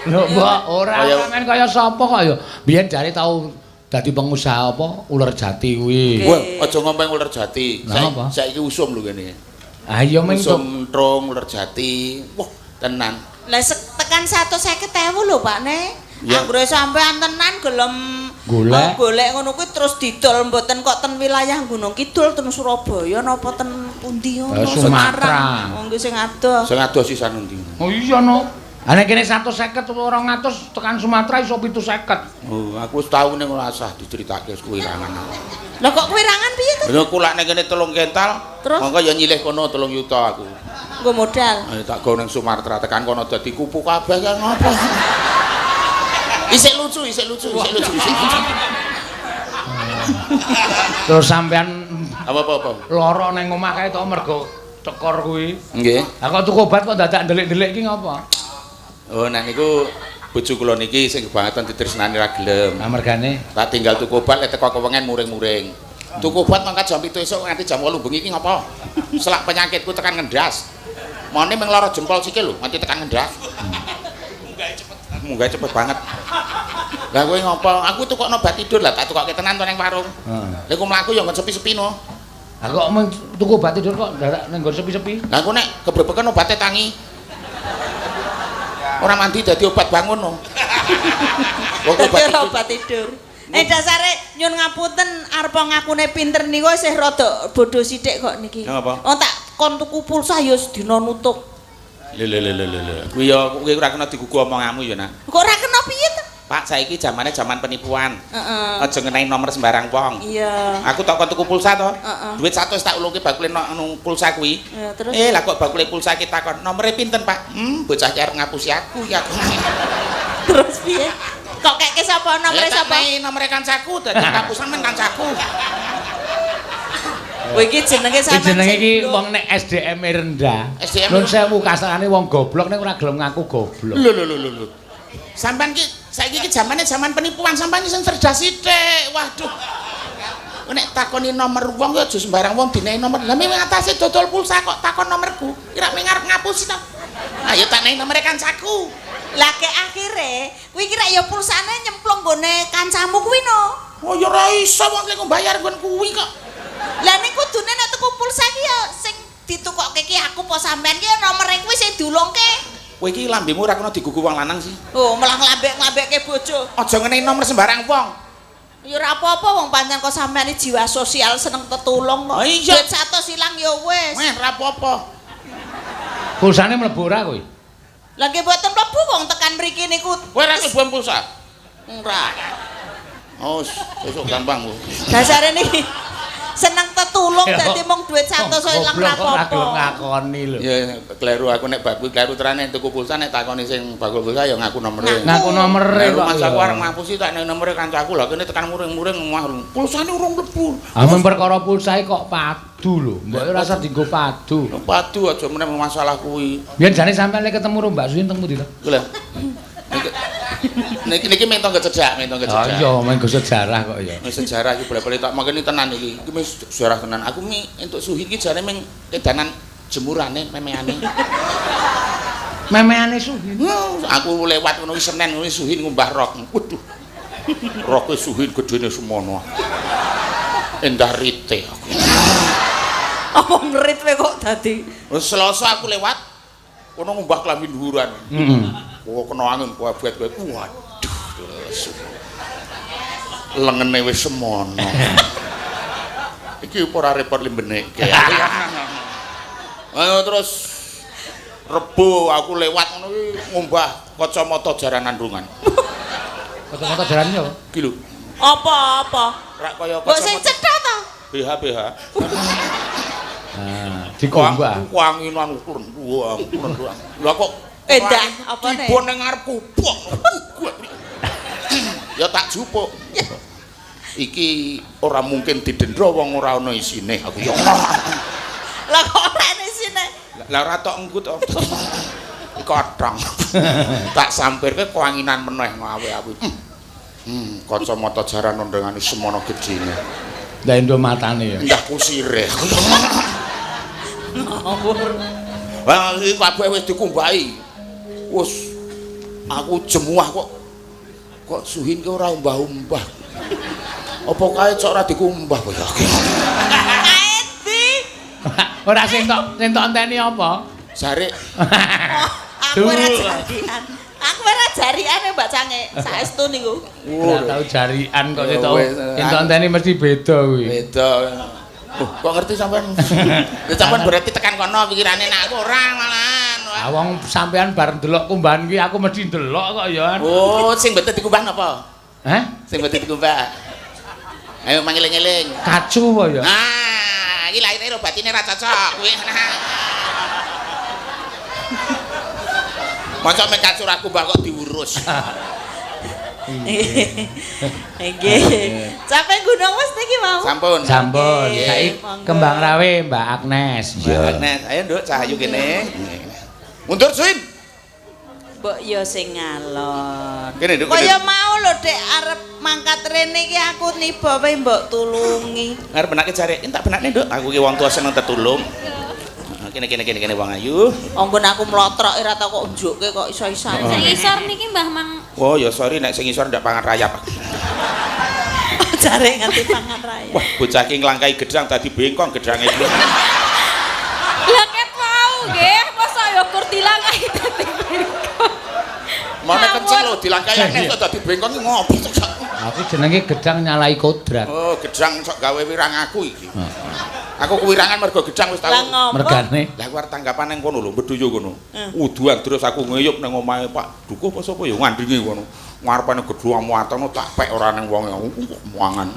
Lho mbok ora men kaya sapa kok ya. Biyen jare tau dadi pengusaha apa uler jati kuwi. Wah, aja ngomong uler jati. Saiki usum lho kene. Ah iya meng usum trung uler jati. Wah, tenan. Lah tekan 150.000 lho Pak Ne. Anggere sampean tenan gelem golek ngono kuwi terus didol mboten kok ten wilayah Gunung Kidul ten Surabaya napa ten pundi ngono Sumatera. Wong sing adoh. Sing adoh sisan endi? Oh iya no. Ha nek kene 150 utawa 200 tekan Sumatera iso 750. Oh, aku wis tau ning ora usah diceritake wis kuwirangan. Lah kok kuwirangan piye to? Lha kulak ning kene 3 kental, monggo ya nyilih kono 3 yuta aku. Nggo modal. Ayo tak go ning Sumatera tekan kono dadi kupu kabeh kan ngopo. Isik lucu, isik lucu, isik lucu, isik lucu. Terus sampean apa-apa? Lara ning omah kae to mergo tekor kuwi. Nggih. Lah kok tuku obat kok dadak ndelik-ndelik iki ngopo? Oh, nek niku bojo kula niki sing kebangetan ditresnani ra gelem. Lah mergane tak tinggal tuku obat lek teko kewengen muring-muring. Tuku obat mangkat jam 7 esuk nganti jam 8 bengi iki ngopo? Selak penyakitku tekan ngendas. Mone mung lara jempol sikil lho, nganti tekan ngendas. Munggah cepet banget. Lah kowe ngopo? Aku tukokno obat tidur lah, tak tukokke tenan to ning warung. Heeh. Lha ku mlaku ya nggon sepi-sepi no. Lah kok mung tuku obat tidur kok dadak ning nggon sepi-sepi? Lah aku nek kebrebeken obate tangi. Ora mandi dadi obat bangun no. Wong obat tidur. Dasare nyun ngapunten arep ngakune pinter niku isih rada bodho sithik kok niki. Wong tak kon tuku pulsa ya sedina nutup. Lho lho lho lho lho. Kuwi ya kuwi ora kena digugu omonganmu ya, Nak. Kok ora kena piye to? Pak, saiki zamane zaman penipuan. Heeh. Aja ngenai nomor sembarang wong. Iya. Aku tak kon tuku pulsa to. Heeh. Duit 100 tak ulungke bakule nang pulsa kuwi. Ya, terus. Lah kok bakule pulsa ki takon, nomere pinten, Pak? Bocah ki arep ngapusi aku ya. Terus piye? Kok keke sapa nomere sapa? Tak nomere kancaku, dadi kapusan men kancaku. Kowe iki jenenge sampean. Jenenge iki wong nek SDM-e rendah. Nun sewu kasarane wong goblok nek ora gelem ngaku goblok. Lho lho lho lho. Sampean ki saiki iki zamane zaman penipuan, sampean sing cerdas sithik. Waduh. Nek takoni nomor wong ya aja sembarang wong dinehi nomor. Lah ming atase dodol pulsa kok takon nomorku. Kira ming arep ngapusi to. Ayo tak nehi nomere kancaku. Lah ke akhire kuwi kira ya pulsane nyemplung nggone kancamu kuwi no. Oh ya ora iso wong sing mbayar nggon kuwi kok. Lah ning kudune nek tuku pulsa ki ya sing ditukokke ki aku apa sampean ki nomere kuwi sing diulungke. Kowe iki lambemu ora kena digugu wong lanang sih. Oh, malah nglambek-nglambekke bojo. Aja ngenehi nomor sembarang wong. Ya ora apa-apa wong pancen kok sampean iki jiwa sosial seneng tetulung kok. Oh, iya. Duit 100 ilang ya wis. Meh ora apa-apa. Pulsane mlebu ora kowe? Lah nggih mboten mlebu wong tekan mriki niku. Kowe ora mlebu pulsa? Ora. Oh, sesuk gampang kowe. Dasare niki seneng tetulung dadi mung duit 100 ilang ra Goblok kok ora apa-apa. gelem ngakoni lho. Ya kleru aku nek bab kuwi kleru terane tuku pulsa nek takoni sing bakul pulsa ya ngaku nomere. Ngaku nomere kok. Mas aku arep ngapusi tak nek nomere kancaku lah kene tekan muring-muring omah pulsane urung mlebu. Ah men perkara pulsae kok padu lho. Mbok ora usah dienggo padu. Padu aja meneh masalah kuwi. Biyen jane sampean lek ketemu karo Mbak Suin teng pundi to? Lho. Niki niki mung tangga cedhak, mung tangga Ah cedhak. iya, mung sejarah kok ya. Wis sejarah iki boleh-boleh tak makeni tenan iki. Iki wis sejarah tenan. Aku mi entuk Suhin iki jane mung kedanan jemurane memeane. Memeane Suhin. Aku lewat ngono iki Senen ngono Suhin ngumbah rok. Waduh. Roke Suhin gedene semono. Endah rite aku. Apa ngerit kowe kok dadi? Wis Selasa aku lewat kono ngumbah klambi dhuwuran. Heeh. Oh kena angin kuabet kowe. Waduh, lesu. Lengene wis semono. Iki ora repot limbenekke. Ayo terus Rebo aku lewat ngono iki ngumbah kacamata jaran andungan. Kacamata jaran yo. Iki lho. Apa-apa? Rak kaya Mbok sing kacamata cetha ta? BH BH. Ah, dikumbah. Kuanginan uklen, wah, uklen. Lah kok Endah apa nek? Tiba ning ngarepku. Ya tak jupuk. Iki ora mungkin didendra wong ora ana isine. Aku ya. Lah kok ora ana isine? Lah ora tok enggut to. Kotong. Tak sampirke keanginan meneh ngawe aku. Kacamata jaran ondengane semono gedene. Lah endo matane ya. Endah kusire. Ngawur. Wah, iki kabeh wis dikumbahi. Wis aku jemuah kok. Kok Suhin ki ora umbah-umbah. Apa kae cok ora dikumbah kok ya. Kae ndi? Ora sing tok enteni apa? Jarik. Aku ora jarian. Aku ora jarian ya Mbak Cange. Saestu niku. Ora tau jarian kok sing tok enteni mesti beda kuwi. Beda. Oh, kok ngerti sampean? Lha sampean berarti tekan kono pikirane nek aku ora malahan. Ah wong sampean bar ndelok kumbahan kuwi aku mesti ndelok kok ya. Oh, sing mboten dikumbah napa? Hah? Sing mboten dikumbah. Ayo mangeling-eling. Kacu apa ya? Nah, iki lahire ro batine ra cocok kuwi. Mosok mek kacu ra kumbah kok diurus. Nggih. Capek gunung Mas niki mau. Sampun. Sampun. Saiki Kembang Rawe Mbak Agnes. Mbak Agnes, ayo Nduk Cahayu kene. Mundur Suin. Mbok ya sing ngalor. Kene Nduk. Kaya mau lho Dek arep mangkat rene iki aku niba wae mbok tulungi. Arep benake jare, entak benakne Nduk. Aku ki wong tua seneng tetulung. Kene kene kene kene wong ayu. Anggon aku mlotrok ora tau kok njukke kok iso-isane. Sing isor niki Mbah Mang. Oh ya sorry nek sing isor ndak pangan rayap. Jare nganti pangan rayap. Wah, bocah iki nglangkai gedang dadi bengkong gedange iki. Lah ket wau nggih, mosok ya kur dilangkai dadi bengkong. Mana kenceng lho dilangkai nek kok dadi bengkong iki ngopo to? Aku jenenge gedang nyalai kodrat. Oh, gedang sok gawe wirang aku iki. Aku kuwirangan mergo gedang wis tau. Mergane. Lah aku arep tanggapan nang kono lho, Beduyo kono. Uduan terus aku ngeyup nang omahe Pak Dukuh apa sapa ya ngandinge kono. Ngarepane gedhe muatono tak pek ora nang wonge aku kok muangan.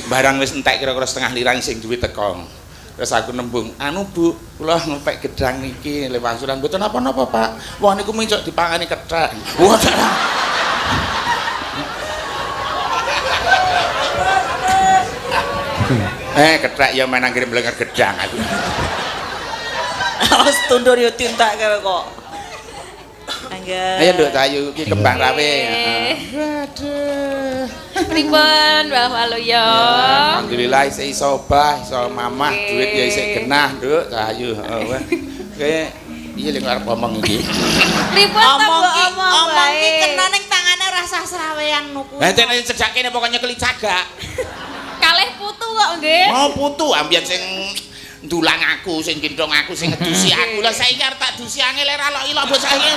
Barang wis entek kira-kira setengah lirang sing duwe teko. Terus aku nembung, "Anu Bu, kula ngepek gedang niki le wangsulan mboten napa-napa, Pak. Wah niku mincuk dipangani kethek." Wah. Kethek ya main anggere mlenger gedang aku. Wis tundur yo tintak kowe kok. Angga. Ayo Nduk Cahayu iki Kembang Rawe. Waduh. Pripun Mbah Waluyo? Alhamdulillah isih iso obah, iso mamah, duit ya isih genah, Nduk Cahayu. Heeh. Kowe piye lek arep omong iki? Pripun to Omong mbok ki omong omong ki wae. kena ning tangane ora sah srawean nuku. Lah nek cedhak kene pokoke nyekeli cagak. Kalih putu kok nggih. Mau putu ambiyen sing ndulang aku, sing gendong aku, sing ngedusi aku. Lah saiki arep tak dusi angel ora lok-ilok bocah iki.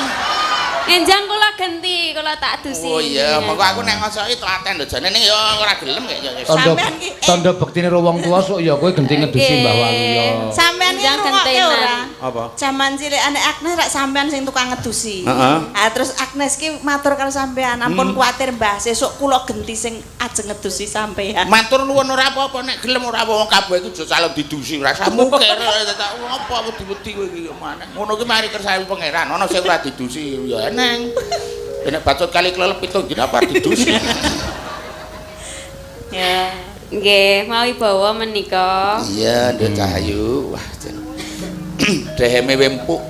Enjang kula genti, kula tak dusi. Oh iya, monggo aku nek ngosoki telaten lho jane ning ya ora gelem kaya ya. Tondo Sampean ki, tondo bektine ro wong tuwa sok ya kowe genti ngedusi Mbah Waluyo. Sampean ki Enjang ngrungokke gentenan. ora? Apa? Jaman cilikane Agnes rak sampean sing tukang ngedusi. Heeh. Ah terus Agnes ki matur karo sampean, ampun kuwatir Mbah, sesuk kula genti sing ajeng ngedusi sampean. Matur nuwun ora apa-apa nek gelem ora wong kabeh iku aja salem didusi ora usah mukir tak apa wedi-wedi kowe iki maneh. Ngono ki mari kersane pangeran, ana sing ora didusi ya eneng. Nek bacot kali klelep pitung dina apa didusi. Ya. Nggih, mawi bawa menika. Iya, Nduk Cahayu. Wah, jan. Deheme wempuk.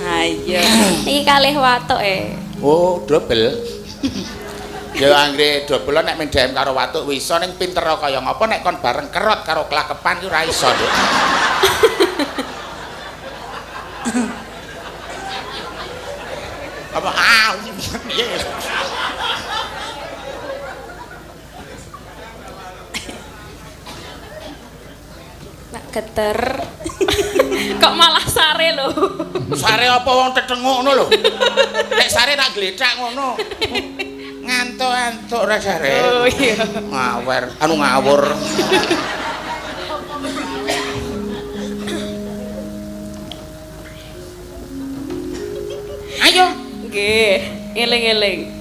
Ayo. Iki kalih watuk e. Oh, dobel. Ya anggere dobel nek mendhem karo watuk wis iso ning pinter kaya ngapa nek kon bareng kerot karo klakepan ki ora iso, Nduk. Apa ah piye? Nak geter. Kok malah sare lho. Sare apa wong tetenguk ngono lho. Nek sare tak glethak ngono. Ngantuk-antuk ora sare. Oh iya. Ngawer, anu ngawur. Ayo. Nggih, eling-eling.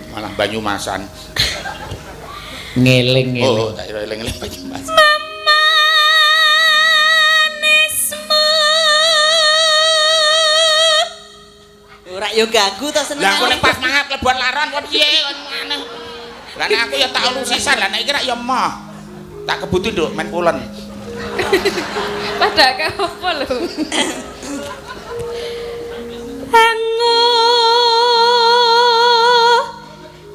Malah Banyumasan. Ngeling-eling. Oh, tak kira eling-eling Banyumasan. Memanismu. Ora yo ganggu to seneng. Lah aku nek pas mangap lebon laron kok piye kon aneh. Lah nek aku ya tak ulu sisan, lah nek iki rak ya emoh. Tak kebuti nduk men pulen. Padake apa lho? Hangu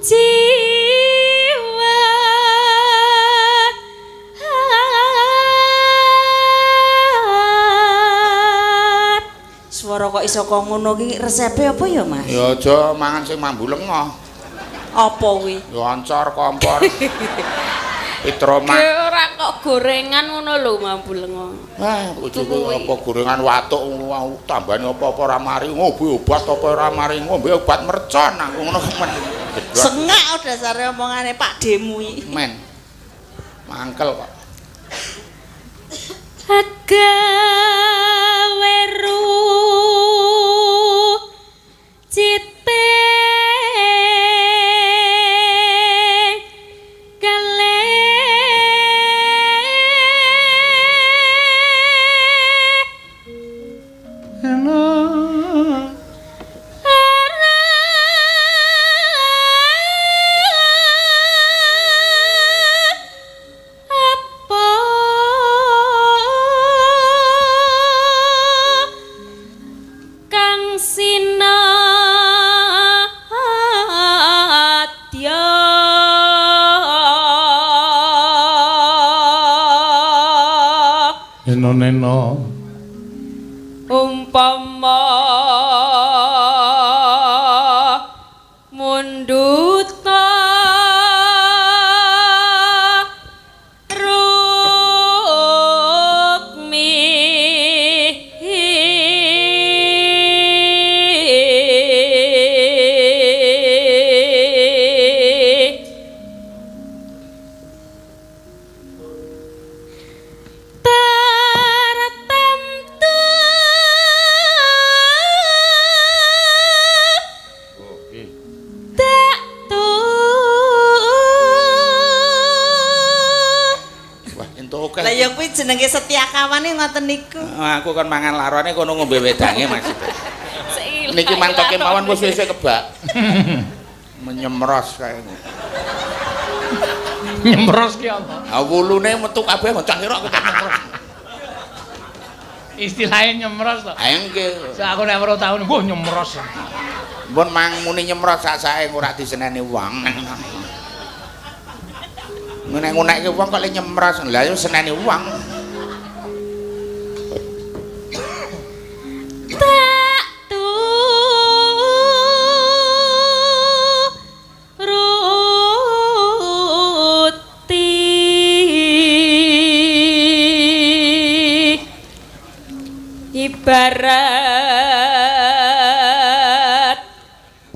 jiwa Swara kok iso kok ngono ki resepe apa ya, Mas? Ya aja mangan sing mambu lengoh. Apa kuwi? Ya ancor kompor. Petromak. Ge ora kok gorengan ngono lho mambu lengo. Wah, bojoku apa gorengan watuk tambahane apa-apa ora mari, ngombe obat apa ora mari, ngombe obat mercon aku ngono men. Sengak dasare omongane Pak Demu iki. Men. Mangkel kok. Gawe cite kale Neno umpama munduta rukmi Lah ya kuwi jenenge setia kawane ngoten niku. Aku kon mangan larone kono ngombe wedange maksudnya. Niki mantoke mawon wis wis kebak. Menyemros kae. Nyemros ki apa? Ha wulune metu kabeh ngocah kira ketok nyemros. Istilahnya nyemros to. Ha nggih. Sak aku nek weruh taun mbuh nyemros. Mbon mang muni nyemros sak-sake ora diseneni wong. Nek ngunekke wong kok le nyemros. Lah yo seneni wong. Tak turuti ibarat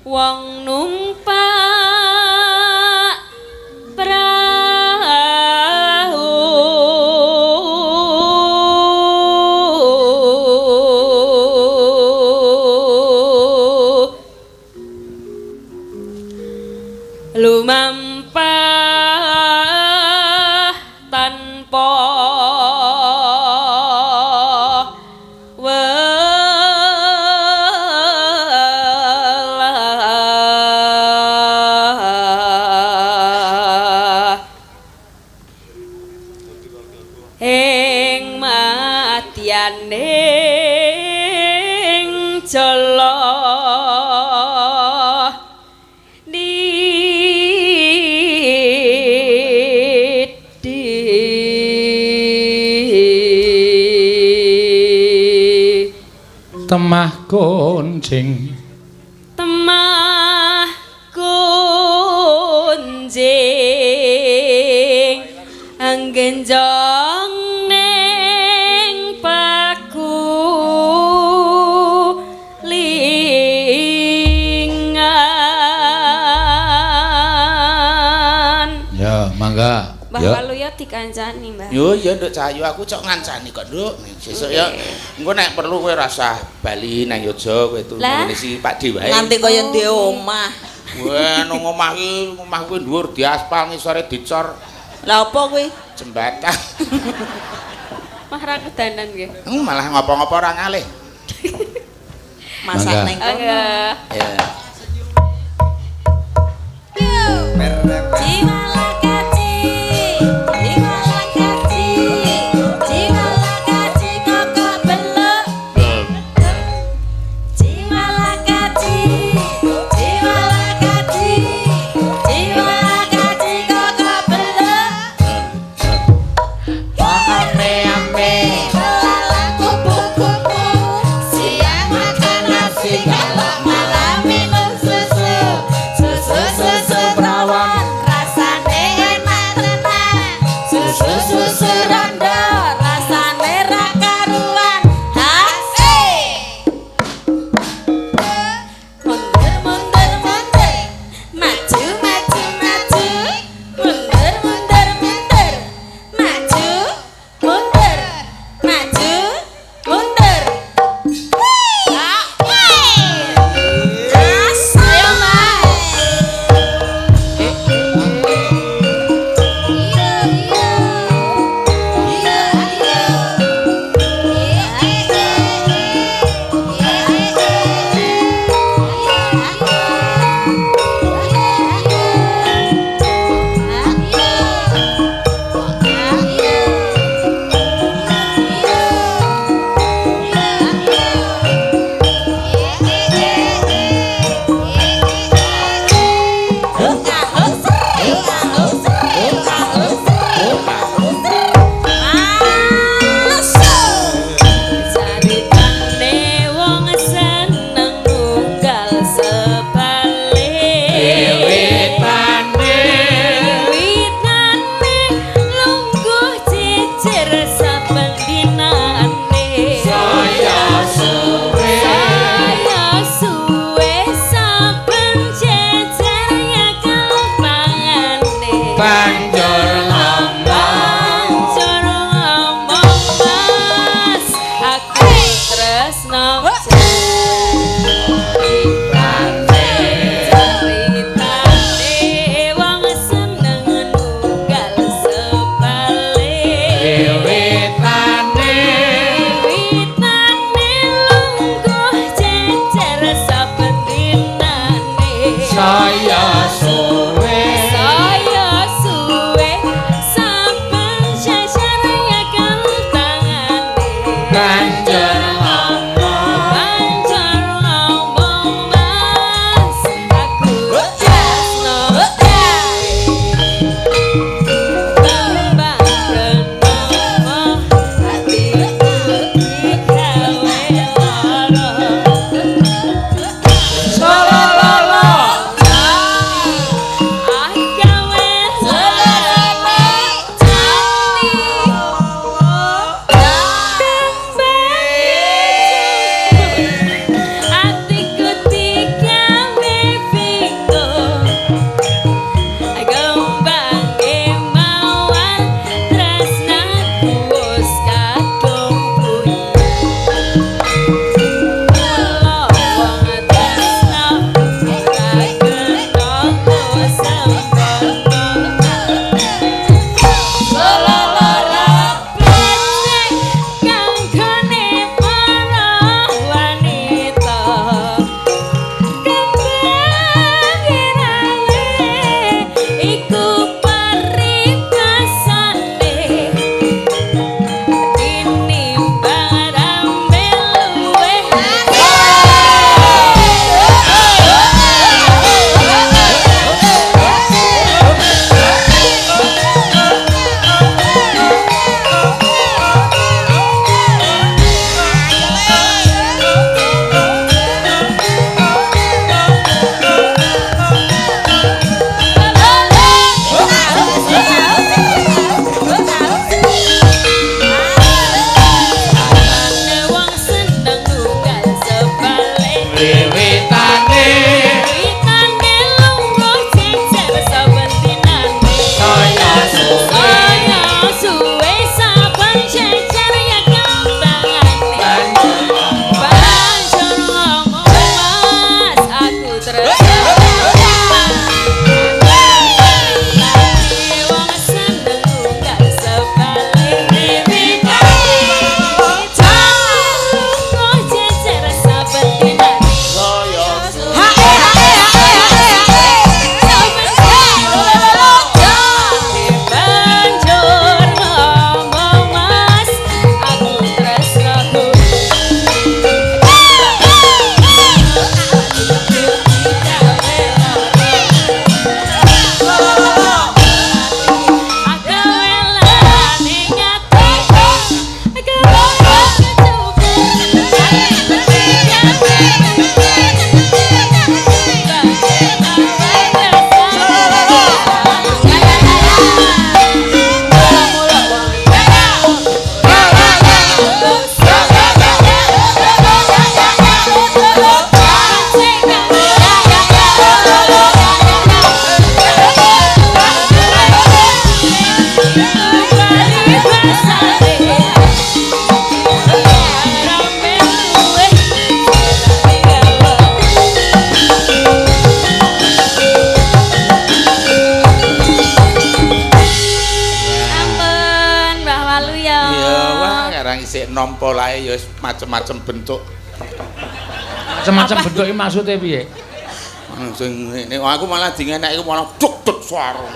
wong numpak prahu lumampah tanpa welah ing madyaning jala nidi Temah kuncing. Temah kunjing anggenjong ning paku lingan. Ya, mangga. Mbah Waluyo dikancani, Mbah. Yo ya Nduk Cahyo aku cok ngancani kok, Nduk. Sesuk ya engko nek perlu kowe rasah bali nang Yogya kowe turu ngene si Pak D wae. Nganti kaya ndek omah. Wah, nang omah iki omah kuwi dhuwur diaspal ngisore dicor. Lah apa kuwi? Jembatan. Mah ra kedanan nggih. Malah ngopo-ngopo ora ngalih. Masak ning kono. Ya. Maju maju maju, mundur mundur mundur, Banjur ngomong mas aku tresno kembang kenapa hatiku digawe lara. Salalala. Ah gawe lara jati atiku digawe bingung gembange mawar tresnaku wis kadung buyar. Kula wong tresna ora kena sempurna. Salalala. Becik kanggone para wanita kembange rawe iku paribasane tinimbang rambe luwih. Ane wong seneng nunggal sebalik Wiwitane witane lungguh jejer saben dinane kaya suwe. Kaya suwe saben jejer ya kembangane. Banjur ngomong mas aku tresno wong seneng nunggal sebalik witane lungguh jejer saben dinane. Saya suwe. Hae hae hae hae hae. Banjur ngomong mas aku tresno. Ampun, Mbah Waluyo. Iya, wah karang isih nampa lae ya wis macem-macem bentuk. Macem-macem bentuk iki maksude piye? Sing ngene aku malah dingenek iku malah duk-duk suara.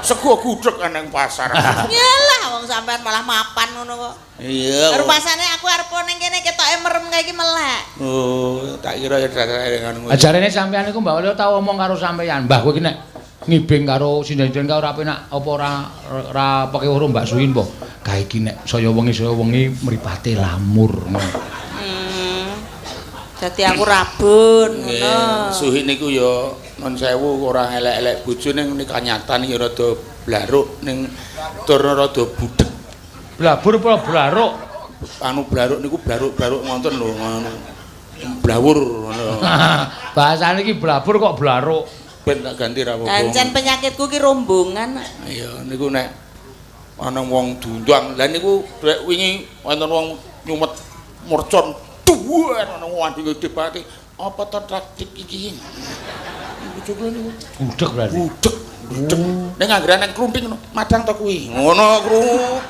Sego gudeg nang pasar. Yalah wong sampean malah mapan ngono kok. Iya. Rupasane aku arep ning kene ketoke merem kae iki melek. Oh, tak kira ya dasare ngono. Ajarene sampean iku Mbak Waluyo tau omong karo sampean, Mbah kowe iki nek ngibing karo sinden-sinden kae ora penak apa ora ora pekewuh Mbak Suin po. Kae iki nek saya wengi mripate lamur ngono. Dadi aku rabun ngono. Suhi niku ya nun sewu ora elek-elek bojo ning kanyatan ya rada blaruk ning tur rada budheg. Blabur apa blaruk? Anu blaruk niku blaruk-blaruk ngonten lho ngono. Blawur ngono. Bahasane iki blabur kok blaruk. Ben tak ganti ra apa-apa. Kancen penyakitku ki rombongan. Iya niku nek ana wong diundang. Lah niku rek wingi wonten wong nyumet mercon duwen ana wong andi debate. Apa to taktik iki? Bojoku niku Budheg berarti. budheg, budheg. Ning anggere nang klunting ngono, madang to kuwi. Ngono krungu.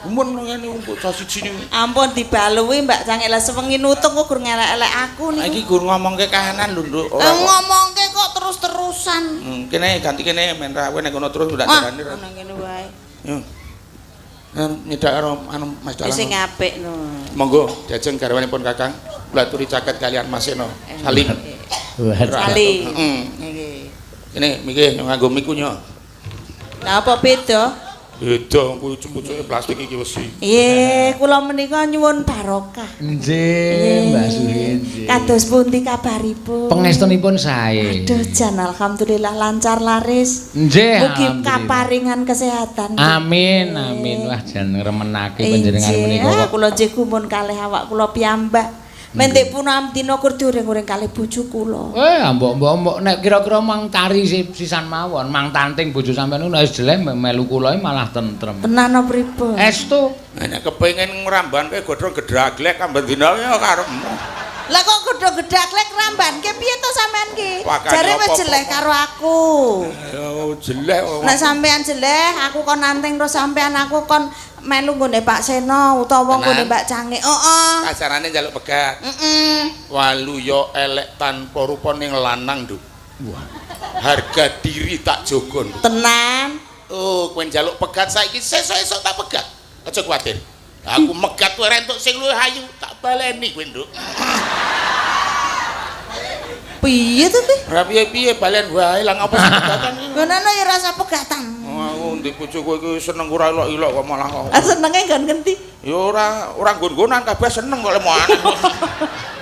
Gumun ngene bocah siji niku. Ampun dibaluwi Mbak Cangik lah sewengi nutung kok gur ngelek-elek aku niku. Iki gur ngomongke kahanan lho, Nduk. Ora kok. Ngomongke kok terus-terusan. Kene ganti kene men rawe nek kono terus ndak Ah, darani. ngono ngene wae. Yo. Nyedak karo anu Mas Dalang. Sing apik no. Monggo diajeng garwanipun Kakang kula aturi caket kalian Mas Seno. Salim. Salim. Heeh. Nggih. Ini mikir nganggo miku nyo. Lah apa beda? Beda kuwi pucuke plastik iki wesi. Nggih, kula menika nyuwun barokah. Nggih, Mbak Suhin. Kados pundi kabaripun? Pangestunipun sae. Aduh jan alhamdulillah lancar laris. Nggih. Mugi kaparingan kesehatan. Amin, amin. Wah jan ngremenake panjenengan menika kok. Kula nggih gumun kalih awak kula piyambak. Mentik punam dina kur diuring-uring kalih bojo kula. Mbok-mbok nek kira-kira mang tari sisan mawon, mang tanting bojo sampean nek wis jeleh melu kula malah tentrem. Tenan apa pripun? Estu. Nek kepengin ngrambanke godhong gedraglek amben dina ya karepmu. Lah kok godhong gedraglek ngrambanke piye to sampean ki? Jare wis jeleh karo aku. Ya jeleh. Nek sampean jeleh, aku kon nanting terus sampean aku kon melu nggone Pak Seno utawa nggone Mbak Cange. Heeh. Acarane njaluk pegat. Heeh. Waluya elek tanpa rupa ning lanang, Nduk. Wah. Harga diri tak jogo. Tenan. Oh, kowe njaluk pegat saiki sesuk-esuk tak pegat. Aja kuwatir. Aku megat kowe entuk sing luwih ayu, tak baleni kowe, Nduk. Piye to kuwi? Ora piye-piye balen wae lah ngapa sing pegatan iki. Ngono ya rasa pegatan. Oh, aku ndek bojo kowe iki seneng ora ilok-ilok kok malah kok. Ah senenge nggon ngendi? Ya ora nggon-nggonan kabeh seneng kok lemo aneh.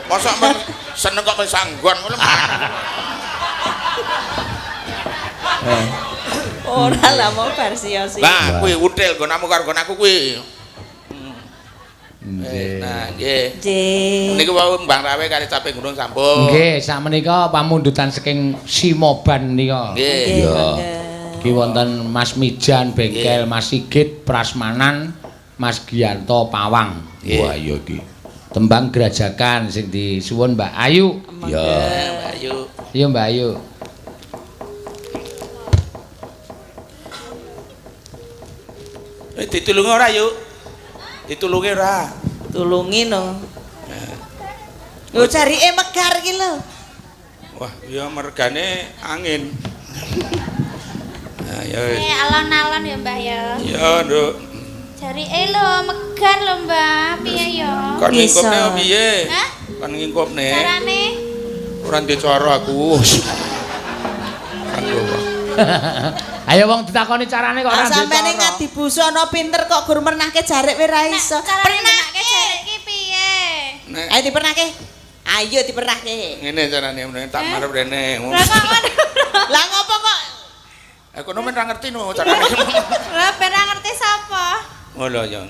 Mosok seneng kok wis anggon ngono. Ora lah mau versi. Lah kuwi util nggonamu karo nggon aku kuwi. Nggih. Nah, nggih. Nggih. Niku wau Mbang Rawe kali Caping Gunung sampun. Nggih, sakmenika pamundutan saking Simoban nika. Nggih. Iya. Iki wonten Mas Mijan Bengkel, Mas Sigit Prasmanan, Mas Gianto Pawang. Wah, iya iki. Tembang Grajagan sing disuwun Mbak Ayu. Iya, Mbak Ayu. Iya, Mbak Ayu. Ditulungi ora, Yuk? Ditulungi ora? Tulungi no. Lho jarike megar iki lho. Wah, ya mergane angin. Nah, ya wis. Alon-alon ya, Mbah ya. Iya, Nduk. Jarike lho megar lho, Mbah. Piye ya? Kon ngingkupne piye? Hah? Kon ngingkupne. Carane? Ora ndek cara aku. Ayo wong ditakoni carane kok ora ndek. Sampeyan ngadi busana pinter kok gur mernahke jarik kowe ra iso. Pernahke jarik ki piye? Ayo dipernahke. Ayo dipernahke. Ngene carane tak marep rene. Lah kok ngono. Lah ngopo kok? Aku nomen ra ngerti no carane. Lah ben ra ngerti sapa? Oh lho ya.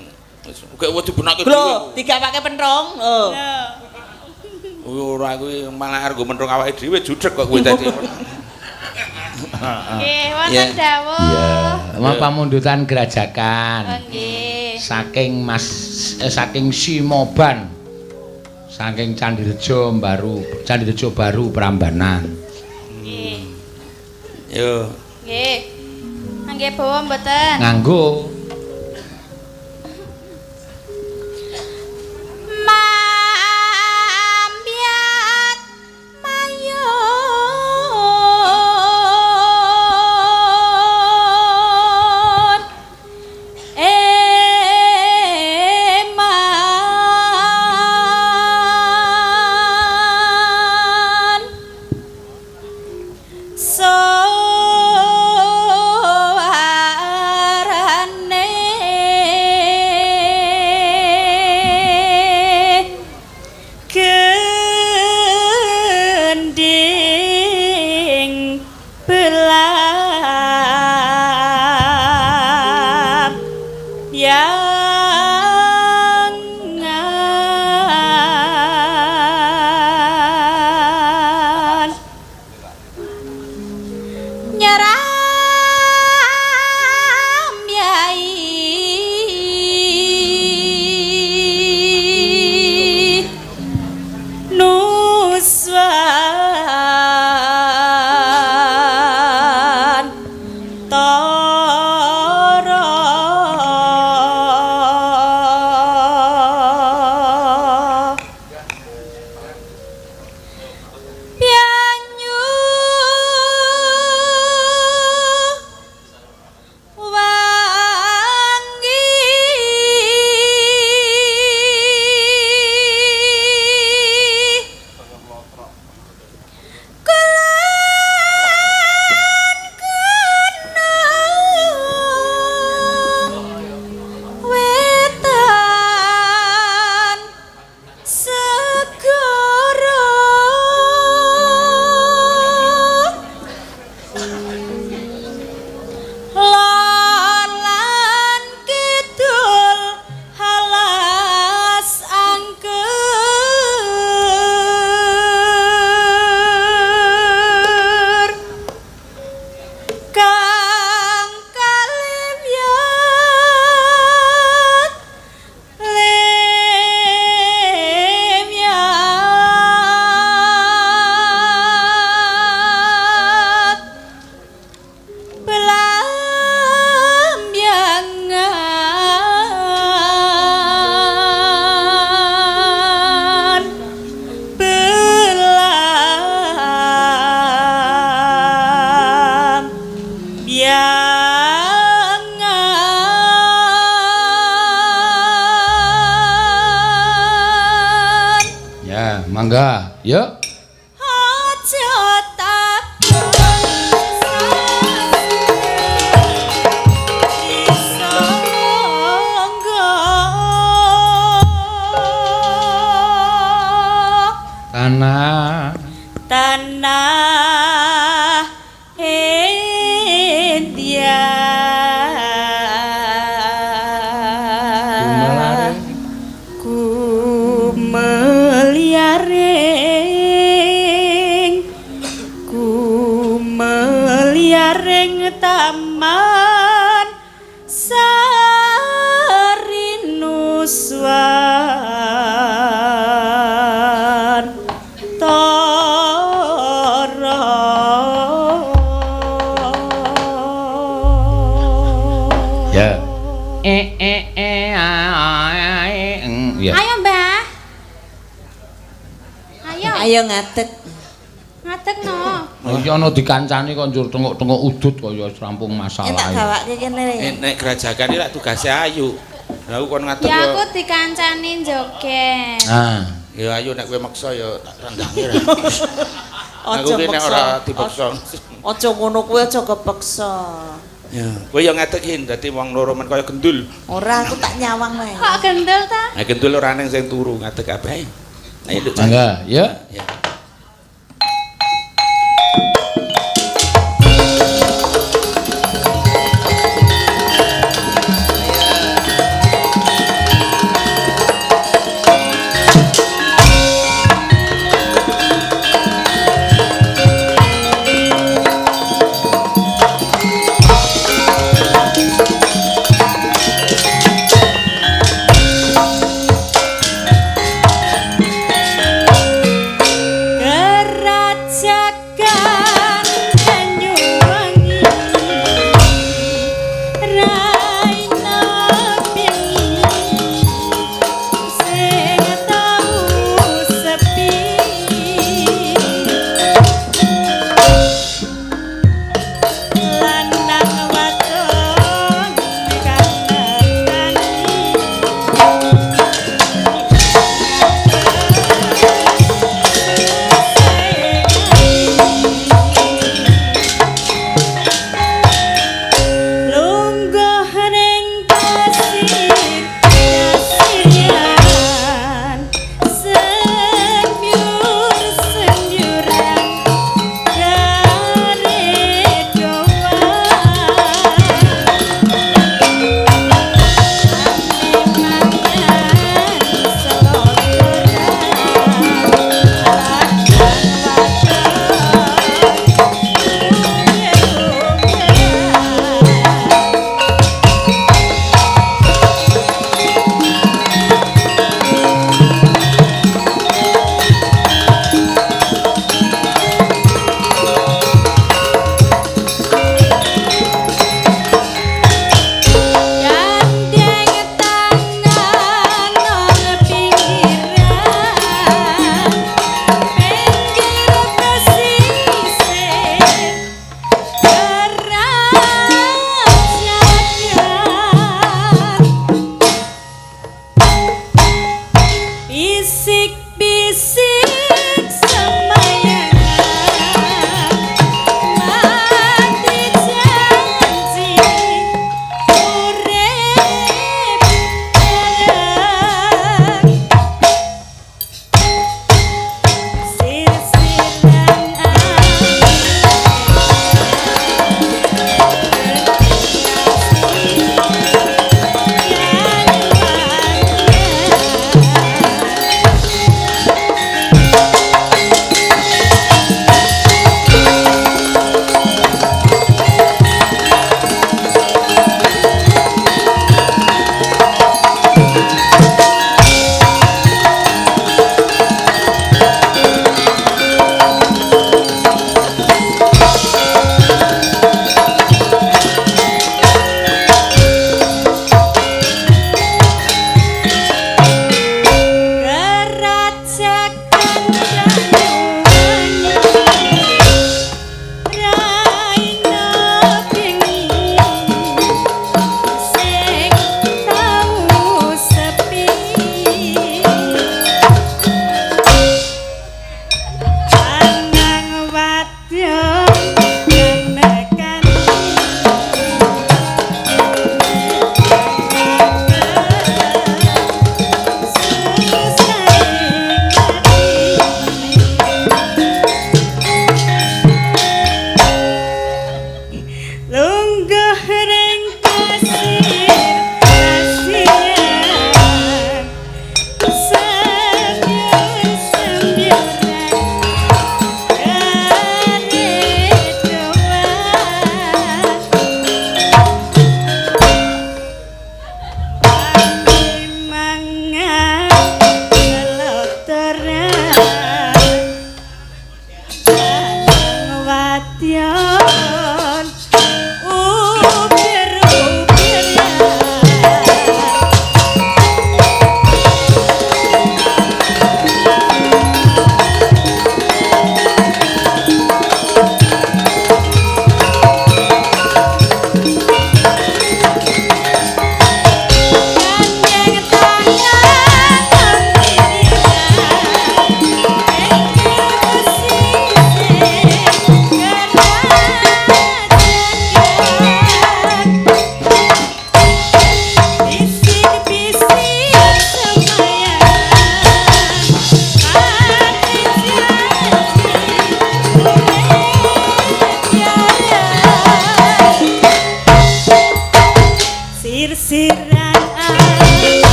Kok wedi benake dhewe. Lho, digawake penthong. Oh. Ora kuwi malah arep menthong awake dhewe judeg kok kowe tadi. Nggih, wonten dawuh. Iya, yeah. Pamundutan Grajagan. Nggih. Saking Mas saking Simoban. Saking Candirejo Baru, Candirejo Baru Prambanan. Nggih. Yo. Nggih. Ngangge bawa mboten? Nganggo. Soarane Mangga. Yuk. Aja tanah tanah India kumeliaring taman sarinuswan tara. Ya. E e e a a e ya. Ayo, Mbah. Ayo. Ayo ngadeg. Ngadeg no. Iki ana dikancani kok njur tengok-tengok udut kaya wis rampung masalah. Tak gawake kene. Nek grajagan iki lak tugase Ayu. Lah aku kon ngadeg ya. Ya aku dikancani joget. Ah. Ya Ayu nek kowe maksa ya tak tandangi ra. Aja Aku ki nek ora dipaksa. Aja ngono kuwi aja kepeksa. Ya, kowe ya ngadeg dadi wong loro men kaya gendul. Ora, aku tak nyawang wae. Kok gendul ta? Nah, gendul ora neng sing turu ngadeg kabeh. Ayo nduk. Mangga, ya. Ya.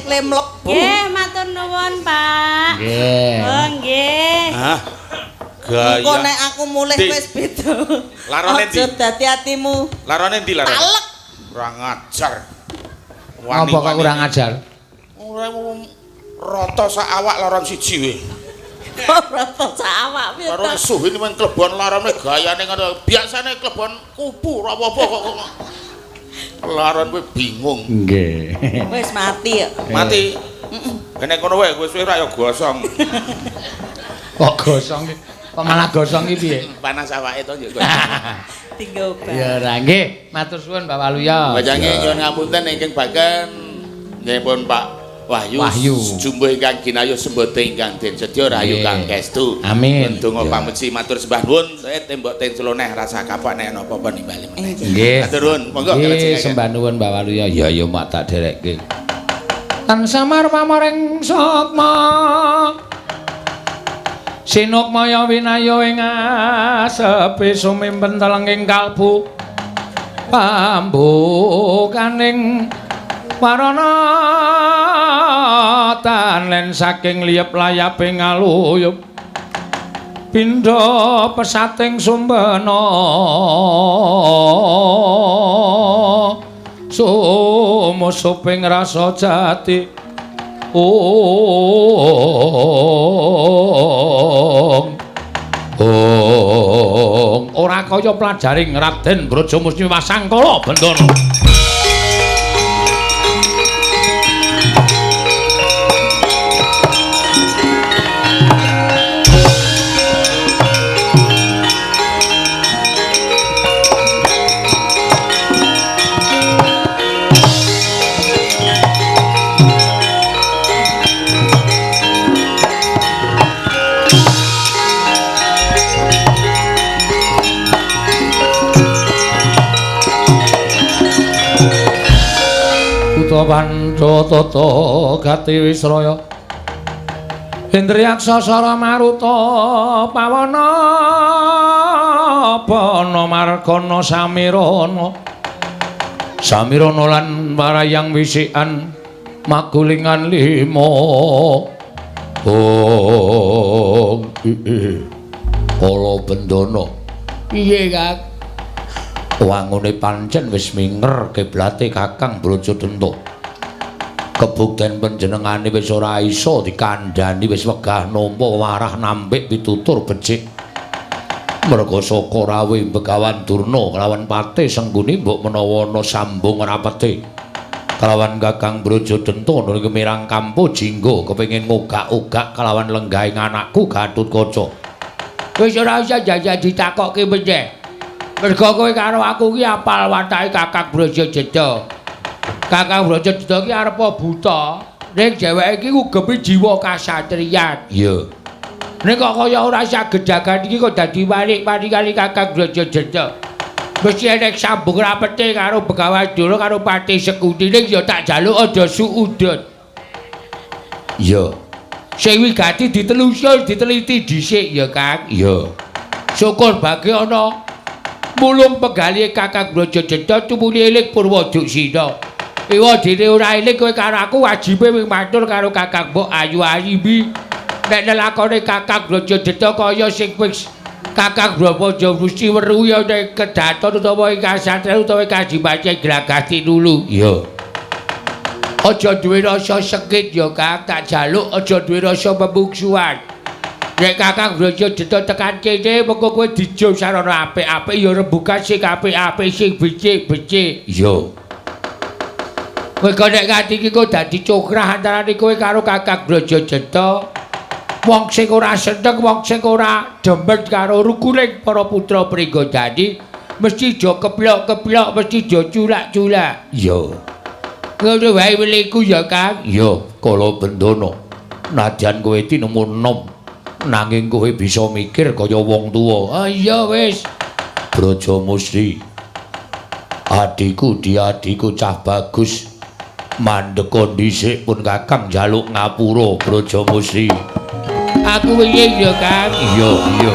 le mlebu. Nggih, matur nuwun, Pak. Nggih. Oh, nggih. Hah. Gaya. Engko nek aku mulih wis beda. Larone ndi? Aja dadi atimu. Larone ndi larone? Talek. Kurang ajar. Apa kok kurang ajar? Ora rata sak awak laron siji we. Rata sak awak piye Karo suhine men klebon larone gayane ngono. Biasane klebon kupu ora apa-apa kok. Laron kowe bingung. Nggih. Wis mati ya. Mati. Nek kono wae kowe suwe ra ya gosong. Kok gosong iki? Kok malah gosong iki piye? Panas awake to yo. Tinggal obat. Ya ora nggih, matur suwun Pak Waluya. Bacange nyuwun ngapunten ingkang baken nggih pun Pak Wahyu, jumbuh ingkang ginayuh sembada ingkang den sedya rahayu kang kestu. Amin. Ndonga pamuji matur sembah nuwun, tembok ten celoneh rasa kapak nek ana apa-apa nimbali meneh. Nggih. Matur nuwun, monggo nggih sembah nuwun Pak Waluya. Ya ya mak tak derekke. Tan samar pamareng sukma. Sinukmaya winayo ing asepi sumimpen telenging kalbu pambukaning warana tan len saking liyep layaping aluyup pindha pesating sumbena sumusuping rasa jati. Ong ong ora kaya pelajaring Raden Brajamusti Wasangkala Bendana. Pandha tata gati wisraya Indriyaksa sara maruta pawana pana margana samirana samirana lan marayang wisikan magulingan lima. Oh kala bendana piye Kang? Wangune pancen wis minger kiblate Kakang Brajadenta. Kebukten panjenengane wis ora iso dikandhani, wis wegah nampa warah nampik pitutur becik. Merga saka rawuh Begawan Durna kelawan Patih Sengguni mbok menawa ana sambung rapete. Kelawan Kakang Brajadenta nuli mirang kampu jinggo kepengin ngogak-ogak kelawan lenggahing anakku Gatotkaca. Wis ora usah jajah ditakokke meneh. Merga kowe karo aku ki apal watake Kakang Brajadenta. Kakang Brajadenta ki arep buta, ning dheweke iki ngugemi jiwa kasatriyan. Iya. Ning kok kaya ora saged jagan iki kok dadi walik-walik kali Kakang Brajadenta. Mesti enek sambung rapete karo Begawan Durna karo Patih Sekuti, ning ya tak jaluk aja suudon. Iya. Sing wigati ditelusur, diteliti dhisik ya, Kang. Iya. Syukur bagi ana mulung penggalih Kakang Brajadenta tumuli eling Purwoduksina. Iwa dene ora eling kowe karo aku wajibe wing matur karo Kakang Mbok Ayu Arimbi. Nek lelakone Kakang Brajadenta kaya sing wis Kakang Brajamusti weruh ya ning kedaton utawa ing kasatriyan utawa ing kajimace glagah tinulu. Iya. Aja duwe rasa sengit ya Kang, tak jaluk aja duwe rasa memungsuhan. Nek Kakang Brajadenta tekan kene mengko kowe dijo sarana apik-apik ya rembugan sing apik-apik sing becik-becik. Iya. Kowe kok nek nganti iki kok dadi cokrah antarane kowe karo Kakang Brajadenta. Wong sing ora seneng, wong sing ora demen karo rukuning para putra Pringgodani mesti do keplok-keplok, mesti do culak-culak. Iya. Ngono wae weliku ya Kang. Iya, Kala Bendana. Nadyan kowe tinemu enom, nanging kowe bisa mikir kaya wong tuwa. Ah iya wis. Brajamusti. Adhiku diadhiku cah bagus. Mandeka dhisik pun Kakang njaluk ngapura Brajamusti. Aku wingi ya Kang. Iya, iya.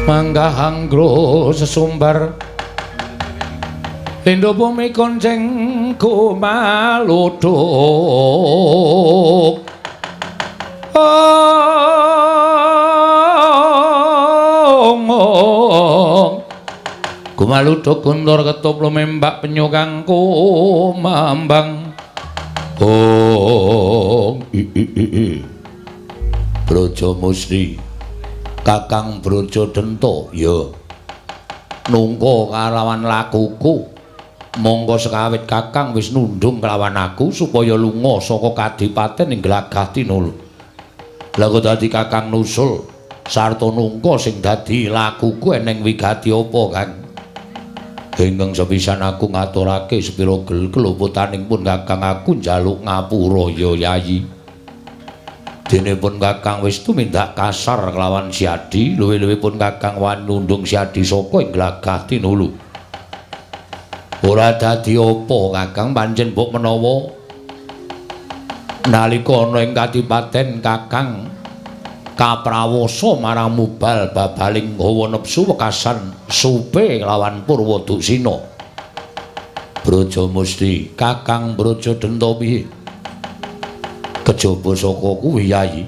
Manggah anggro sesumbar lindo bumi konceng kumaluduk. Kumaluduk guntur ketup lumembak penyu kang kumambang. Oh, i i i i. Braja Musti, Kakang Braja Denta, ya. Nungka kalawan lakuku. Monggo sekawit Kakang wis nundung kelawan aku supaya lunga saka kadipaten ing Glagah Tinulu. Lah kok dadi Kakang nusul sarta nungka sing dadi lakuku eneng wigati apa, Kang? Ingkang sepisan aku ngaturake sepira gel keluputaning pun Kakang aku njaluk ngapura ya Yayi. Dene pun Kakang wis tumindak kasar kelawan Siadi, luwih-luwih pun Kakang wani nundung Siadi saka ing Glagah Tinulu. Ora dadi apa Kakang, pancen mbok menawa nalika ana ing kadipaten Kakang kaprawasa marang mubal babaling hawa nepsu wekasan supe lawan Purwaduksina. Braja Musti, Kakang Braja Denta piye? Kejaba saka kuwi Yayi,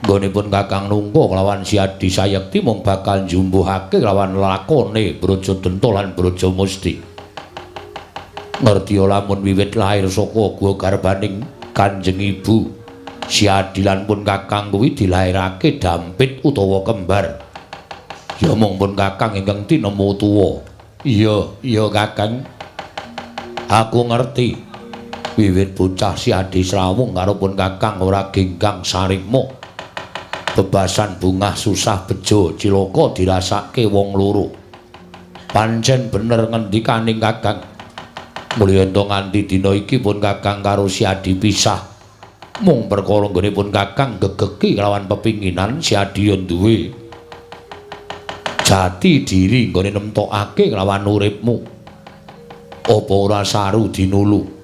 nggonipun Kakang nungka kelawan Siadi Sayekti mung bakal njumbuhake kelawan lakone Braja Denta lan Braja Musti. Ngerti lamun wiwit lahir saka guwa garbaning Kanjeng Ibu, Siadi lan pun Kakang kuwi dilairake dampit utawa kembar. Ya mung pun Kakang ingkang tinemu tuwa. Iya, iya Kakang. Aku ngerti. Wiwit bocah Siadi srawung karo pun Kakang ora genggang sarikma. Bebasan bungah susah bejo cilaka dirasake wong loro. Pancen bener ngendikaning Kakang. Mulya ento nganti dina iki pun Kakang karo Siadi pisah. Mung perkara nggone pun Kakang gegeki kelawan pepinginan Siadi yo duwe jati diri nggone nemtokake kelawan uripmu. Apa ora saru dinulu?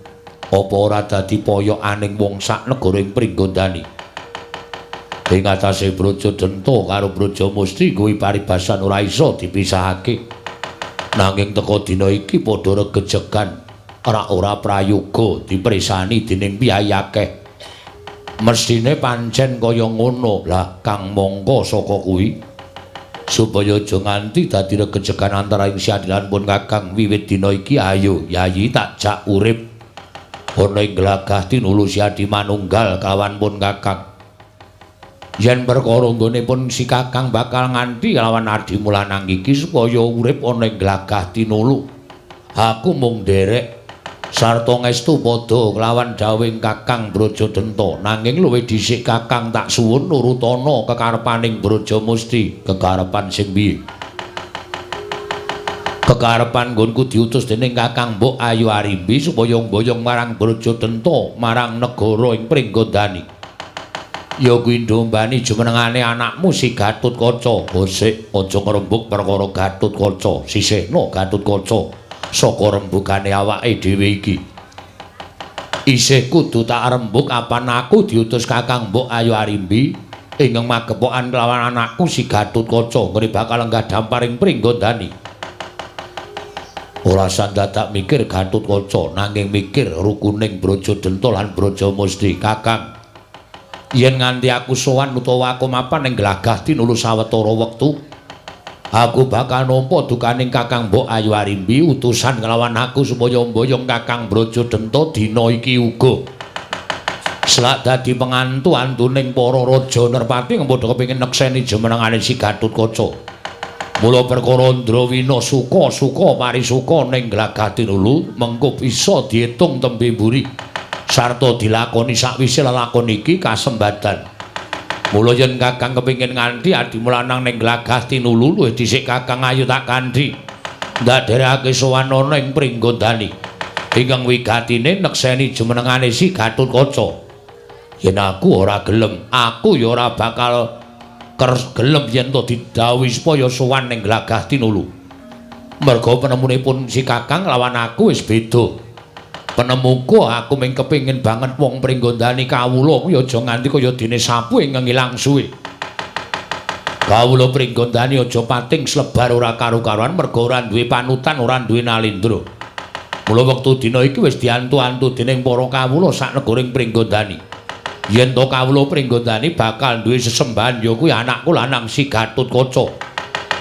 Apa ora dadi poyokaning wong sak negara ing Pringgondani? Ing atase Braja Denta karo Braja Musti kuwi paribasan ora iso dipisahake. Nanging teka dina iki padha regejegan, ora ora prayoga dipresani dening piyayi akeh. Mesthine pancen kaya ngono. Lah kang mongko saka kuwi supaya aja nganti dadi regejegan antara ing Siadi lan pun Kakang wiwit dina iki ayo Yayi tak jak urip ana ing Glagah Tinulu Siadi manunggal kawan pun Kakang. Yen perkara nggone pun si Kakang bakal nganti lawan adimu lanang iki supaya urip ana ing Glagah Tinulu, aku mung nderek sarta ngestu padha kelawan dawuhing Kakang Braja Denta. Nanging luwih dhisik Kakang tak suwun nurutana kekarepaning Braja Musti. Kekarepan sing piye? Kekarepan nggonku diutus dening Kakang Mbok Ayu Arimbi supaya mboyong marang Braja Denta marang negara ing Pringgondani. Ya kuwi ndombani jumenengane anakmu si Gatotkaca. Hosik aja ngrembug perkara Gatotkaca, sisihna Gatotkaca saka rembugane awake dhewe iki. Isih kudu tak rembug apan aku diutus Kakang Mbok Ayu Arimbi ingkang magepokan kelawan anakku si Gatotkaca nggone bakal lenggah dampar ing Pringgondani. Ora sandadak mikir Gatotkaca nanging mikir rukuning Braja Denta lan Braja Musti. Kakang, yen nganti aku sowan utawa aku mapan ing Glagah Tinulu sawetara wektu, aku bakal nampa dukaning Kakang Mbok Ayu Arimbi utusan kelawan aku supaya mboyong Kakang Braja Denta dina iki uga. Selak dadi pengantu antuning para raja nerpati padha kepengin nekseni jumenengane si Gatotkaca. Mula perkara Ndrawina suka-suka parisuka ning Glagah Tinulu mengko bisa diitung tembe mburi sarta dilakoni sakwise lelakon iki kasembadan. Mula yen Kakang kepengin nganti adimu lanang ning Glagah Tinulu luwih dhisik Kakang ayo tak kanthi ndadherekake sowan ana ing Pringgondani ingkang wigatine nekseni jumenengane si Gatotkaca. Yen aku ora gelem, aku ya ora bakal gelem yen to didhawuhi supaya sowan ning Glagah Tinulu. Merga penemunipun si Kakang lawan aku wis beda. Penemuku aku mung kepengin banget wong Pringgondani kawula kuwi aja nganti kaya dene sapu ingkang ilang suwe. Kawula Pringgondani aja pating slebar ora karu-karuan merga ora duwe panutan, ora duwe nalindra. Mula wektu dina iki wis diantu-antu dening para kawula sak negaring Pringgondani. Yen to kawula Pringgondani bakal duwe sesembahan ya kuwi anakku lanang si Gatotkaca.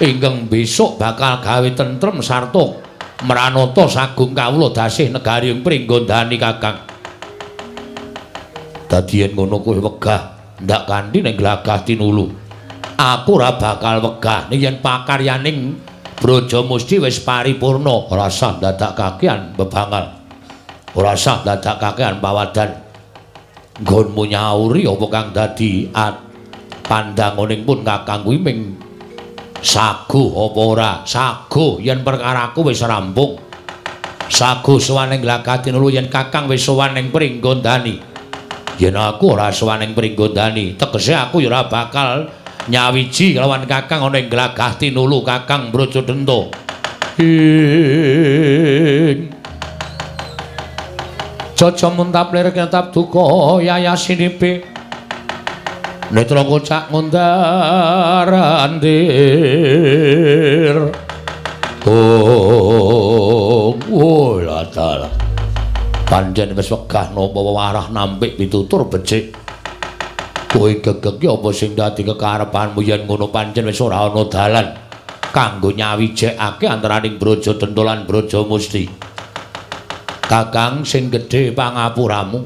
Ingkang besok bakal gawe tentrem sarta mranata sagung kawula dasih negari ing Pringgondani Kakang. Dadi yen ngono kowe wegah ndak kanthi ning Glagah Tinulu. Aku ora bakal wegah ning yen pakaryaning Brajamusti wis paripurna, ora sah dadak kakean bebangal. Ora sah dadak kakean pawadan. Nggonmu nyauri apa kang dadi pandangoning pun Kakang kuwi ming saguh apa ora? Saguh yen perkaraku wis rampung. Saguh sowan ning Glagah Tinulu yen Kakang wis sowan ning Pringgondani. Yen aku ora sowan ning Pringgondani, tegese aku ya ora bakal nyawiji kelawan Kakang ana ing Glagah Tinulu Kakang Brajadenta. Ing Jaja muntap lir kinetap duka yayasinipe netra kocak ngundar andir. Oh, oh dalah. Pancen wis wegah napa warah nampik pitutur becik. Kowe gegeg ki apa sing dadi kekarepanmu yen ngono pancen wis ora ana dalan kanggo nyawijekake antaraning Brajadenta lan Brajamusti. Kakang sing gedhe pangapuramu.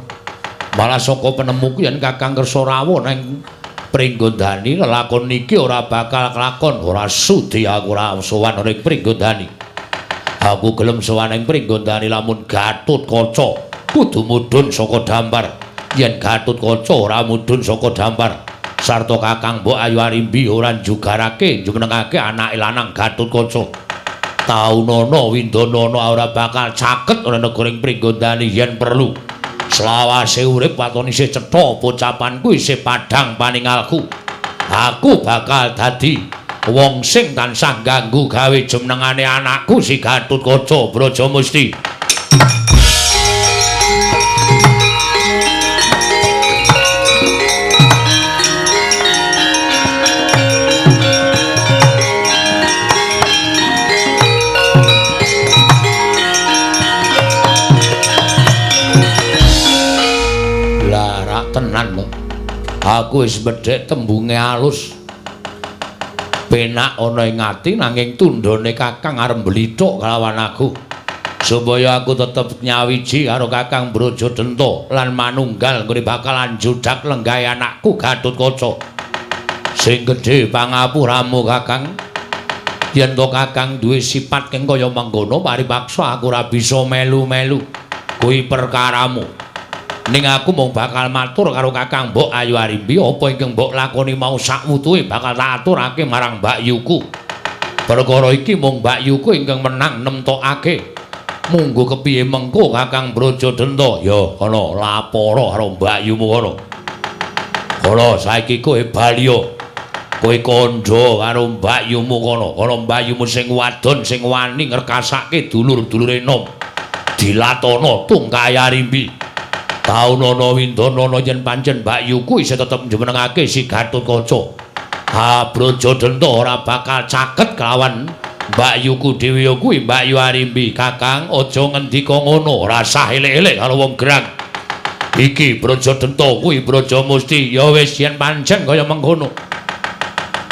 Malah saka penemuku yen Kakang kersa rawuh nang Pringgondani lelakon iki ora bakal kelakon, ora sudi aku ora sowan ning Pringgondani. Aku gelem sowan ning Pringgondani lamun Gatotkaca kudu mudhun saka dampar. Yen Gatotkaca ora mudhun saka dampar, sarta Kakang Mbok Ayu Arimbi ora njugarake jumenengake anake lanang Gatotkaca. Taunana windanana ora bakal caket ana negaring Pringgondani yen perlu. Selawase urip waton isih cetha pocapanku isih padhang paningalku. Aku bakal dadi wong sing tansah ganggu gawe jumenengane anakku si Gatotkaca Brajamusti. Tenan lho. Aku wis medhek tembunge alus. Penak ana ing ati nanging tundhone Kakang arep mblithuk kelawan aku. Supaya aku tetep nyawiji karo Kakang Brajadenta lan manunggal nggone bakal anjudak lenggahe anakku Gatotkaca. Sing gedhe pangapuramu Kakang. Yen to Kakang duwe sifat kang kaya mengkono paripaksa aku ora bisa melu-melu. Kuwi perkaramu. Ning aku mung bakal matur karo Kakang Mbok Ayu Arimbi apa ingkang mbok lakoni mau sakwutuhe bakal tak aturake marang Mbakyuku. Perkara iki mung Mbakyuku ingkang menang nemtokake. Munggo kepiye mengko Kakang Brajadenta? Ya kono lapora karo Mbakyumu kono. Kono saiki kowe baliya. Kowe kandha karo Mbakyumu kono. Kono Mbakyumu sing wadon sing wani ngrekasake dulur-dulure nom. Dilatana tungkai Arimbi. Taunana windanana yen pancen Mbakyuku isih tetep njumenengake si Gatotkaca. Ha Brajadenta ora bakal caket kelawan Mbakyuku dhewe ya kuwi Mbakyu Arimbi. Kakang aja ngendika ngono, ora sah elek-elek karo wong gerang. Iki Brajadenta kuwi Brajamusti. Ya wis yen pancen kaya mengkono.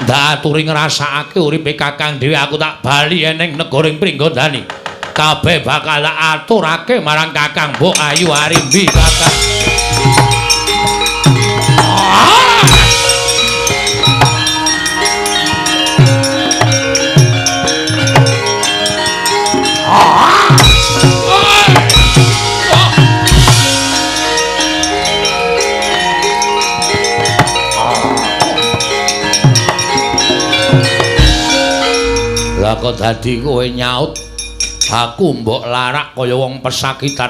Ndak aturi ngrasakake uripe Kakang dhewe aku tak bali eneng negaring Pringgondani. Kabeh bakal tak aturake marang Kakang Mbok Ayu Arimbi Kakang. Lah kok dadi kowe nyaut aku mbok larak kaya wong pesakitan.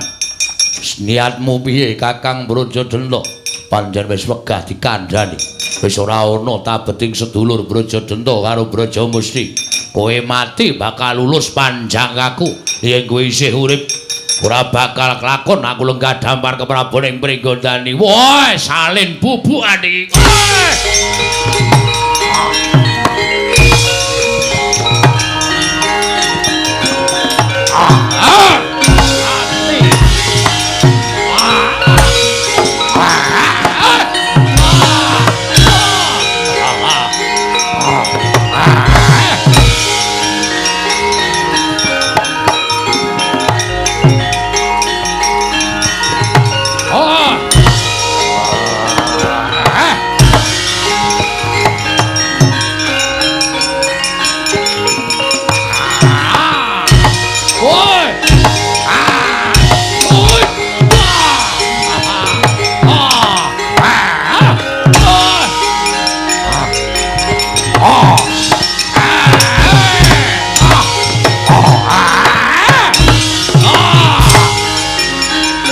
Niatmu piye Kakang Brajadenta? Pancen wis wegah dikandhani. Wis ora ana tabeting sedulur Brajadenta karo Brajamusti. Kowe mati bakal lulus panjang aku. Yen kowe isih urip ora bakal kelakon aku lenggah dampar keprabon ing Pringgondani. Woi, salin bubukan iki.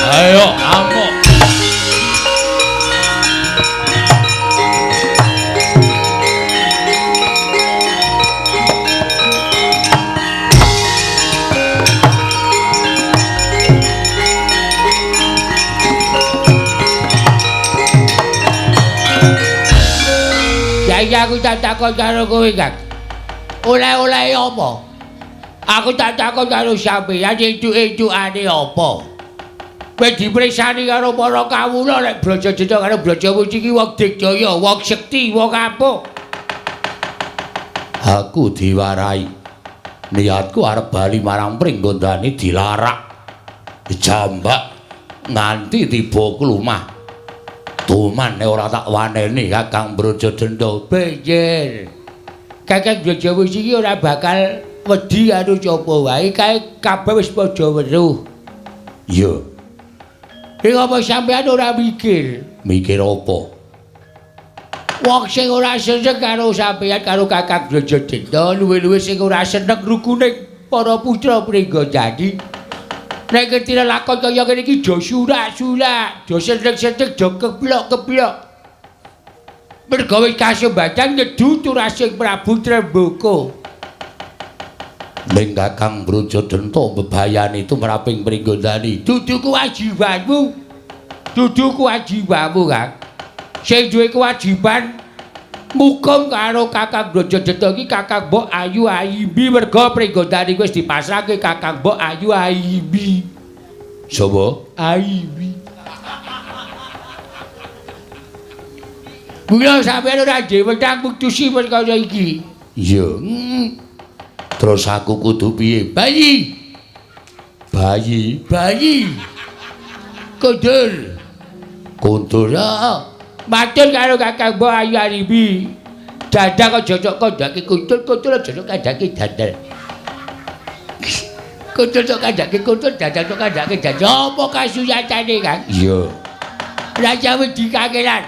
Ayo amuk. Saiki aku tak takon karo kowe, Kang. Oleh-oleh apa? Aku tak takon karo sampeyan entuk-entukane apa? Kowe dipresani karo para kawula nek Brajadenta karo Brajamusti iki wong digdaya, wong sekti, wong apuk. Aku diwarai. Niatku arep bali marang Pringgondani dilarak. Dijambak nganti tiba klumah. Tuman nek ora tak waneni Kakang Brajadenta. Bejer. Kakang Brajamusti iki ora bakal wedi karo sapa wae, kae kabeh wis padha weruh. Iya. Ing apa sampeyan ora mikir? Mikir apa? Wong sing ora seneng karo sampeyan karo Kakang Brajadenta, luwih-luwih sing ora seneng rukune para putra Pringgondani. Nek ngerti lakon kaya ngene iki do surak-surak, do seneng-seneng, do keblok-keblok. Merga wis kasembatan nyedu turasing Prabu Tremboko. Ning Kakang Brajadenta bebayani tumraping Pringgondani. Dudu kewajibanmu. Dudu kewajibanmu, Kang. Sing duwe kewajiban mukum karo Kakang Brajadenta iki Kakang Mbok Ayu Ayimbi, merga Pringgondani wis dipasrahke Kakang Mbok Ayu Ayimbi. Sapa? Ayimbi. Mula sampeyan ora duwe wenang mutusi perkara iki. Iya. Terus aku kudu piye? Bayi. Bayi, bayi. Kundur. Kundur. Matur karo Kakang Mbok Ayu Ayimbi. Dadang aja cok kandhake kuntur, kuntur aja cok kandhake dandal. Kuntur cok kandhake kuntur, dandal cok kandhake dandal. Apa kasuyatane, Kang? Iya. Raja wedi kakelan.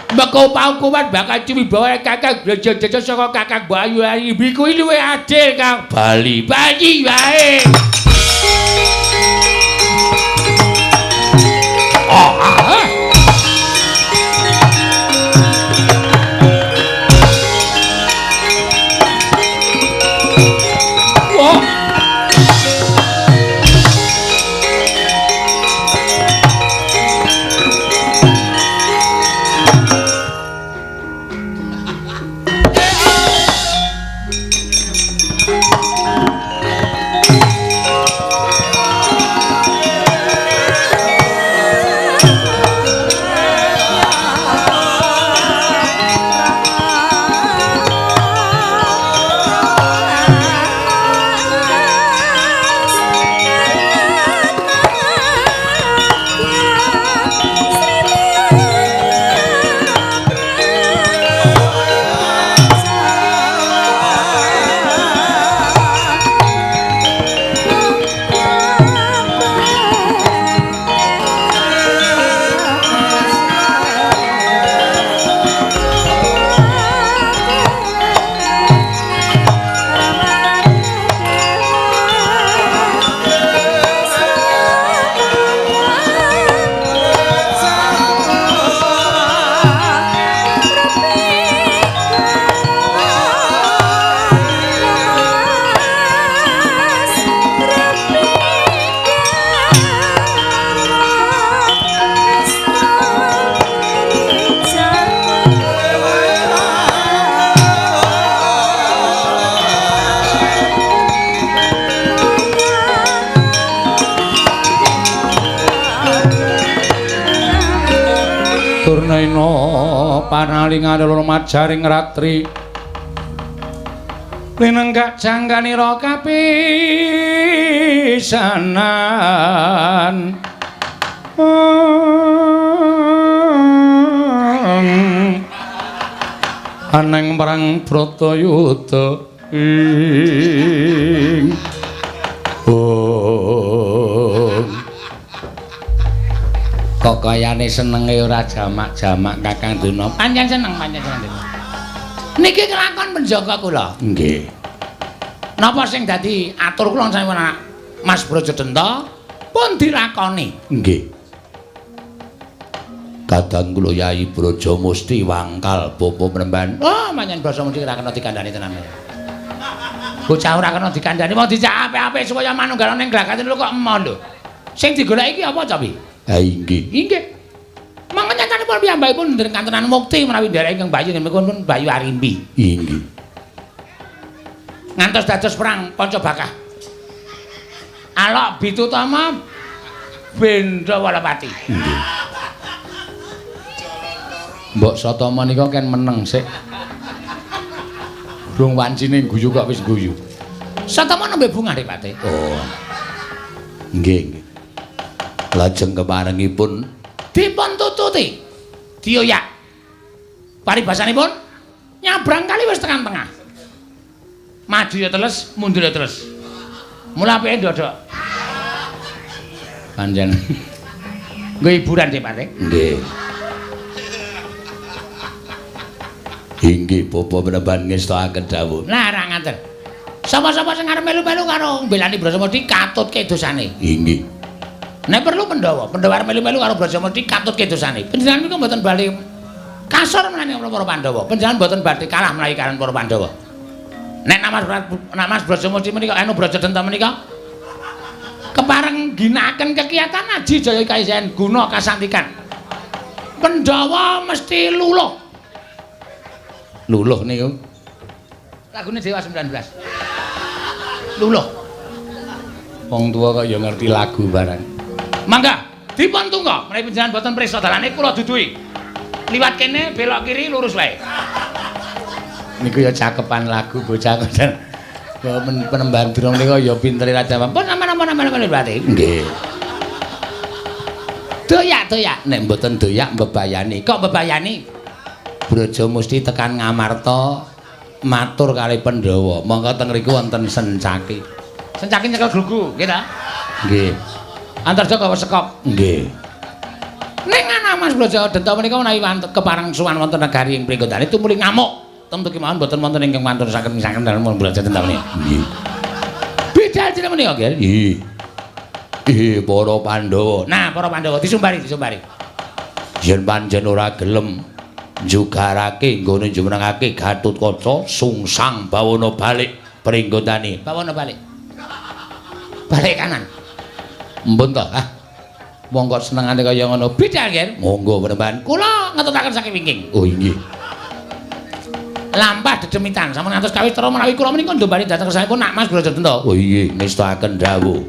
Meko paukuman bakal cuwibawa Kakang Brajadenta saka Kakang Mbok Ayu Ayimbi kuwi luwih adil, Kang. Bali, bali wae. Oh, ah. Panalingane loro majaring ratri linenggak jangkanira kapisanan aneng perang Bratayuda ing kok kayane senenge ora jamak-jamak Kakang Duna. Pancen seneng, pancen seneng. Niki kelakon penjaga kula. Nggih. Napa sing dadi atur kula sampun Mas Brajadenta pun dilakoni. Nggih. Kadang kula Yai Brajamusti wangkal bapa Mremban. Oh, manyen Brajamusti ora kena dikandhani tenan. Bocah ora kena dikandhani, wong dijak apik-apik supaya manunggal ning glagate lho kok emoh lho. Sing digoleki iki apa, Capi? Ha inggih. Inggih. Mangko nyatanipun piyambakipun nderek kantenan mukti menawi nderek ingkang Bayu niku pun Bayu Arimbi. Inggih. Ngantos dados perang Pancabakah. Alok Bitutama Benda Walapati. Inggih. Mbok Satama nika ken meneng sik. Brung wancine guyu kok wis guyu. Satama nembe bungah Ripate. Oh. Nggih, nggih. Lajeng keparengipun dipun tututi. Dioyak. Paribasanipun nyabrang kali wis tekan tengah. Maju ya teles, mundur ya teles. Mula apike ndodok. Panjen. Nggo hiburan Ripate. Nggih. Inggih bapa Mremban ngestakaken dawuh. Nah, ra ngaten. Sapa-sapa sing arep melu-melu karo mbelani Brajamusti katutke dosane. Inggih. Nek perlu Pandhawa, Pandhawa arep melu-melu karo Brajamusti katutke dosane. Panjenengan niku mboten bali kasor menawi para Pandhawa. Panjenengan mboten badhe kalah menawi kaliyan para Pandhawa. Nek Mas Brajamusti menika anu Brajadenta menika kepareng ginakaken kekiatan aji jaya kaisen guna kasantikan. Pandhawa mesti luluh. Luluh niku. Lagune Dewa 19. Luluh. Wong tuwa kok ya ngerti lagu barang. Mangga dipun tunggu menawi panjenengan boten prisa dalane kula duduhi. Liwat kene belok kiri lurus wae. Niku ya cakepan lagu bocah kok. Penemban durung niku ya pintere Raja. Pun aman-aman berarti. Nggih. Doyak-doyak nek mboten doyak mbebayani. Kok mbebayani? Brajamusti tekan Ngamarta matur kali Pandhawa. Monggo teng mriku wonten Sencaki. Sencaki nyekel glugu, nggih ta? Nggih. Antarja gawa sekop. Nggih. Ning ana Mas Brajadenta menika menawi kepareng sowan wonten negari ing Pringgondani tumuli ngamuk. Tentu kemawon mboten wonten ingkang wantun saking saking dalem Brajadenta menika. Nggih. Bidal jeneng menika, nggih. Nggih. Nggih, para Pandhawa. Nah, para Pandhawa disumbari, disumbari. Yen pancen ora gelem njugarake nggone jumenengake Gatotkaca sungsang bawana balik Pringgondani. Bawana balik. Balik kanan. Mpun to, ah. Wong kok senengane kaya ngono. Bidal, nggih. Monggo Mremban. Kula ngetutaken saking wingking. Oh, inggih. Lampah dedemitan sampun ngantos kawis tera menawi kula menika ndombani dhateng kersanipun Nak Mas Brajadenta. Oh inggih, ngestakaken dawuh.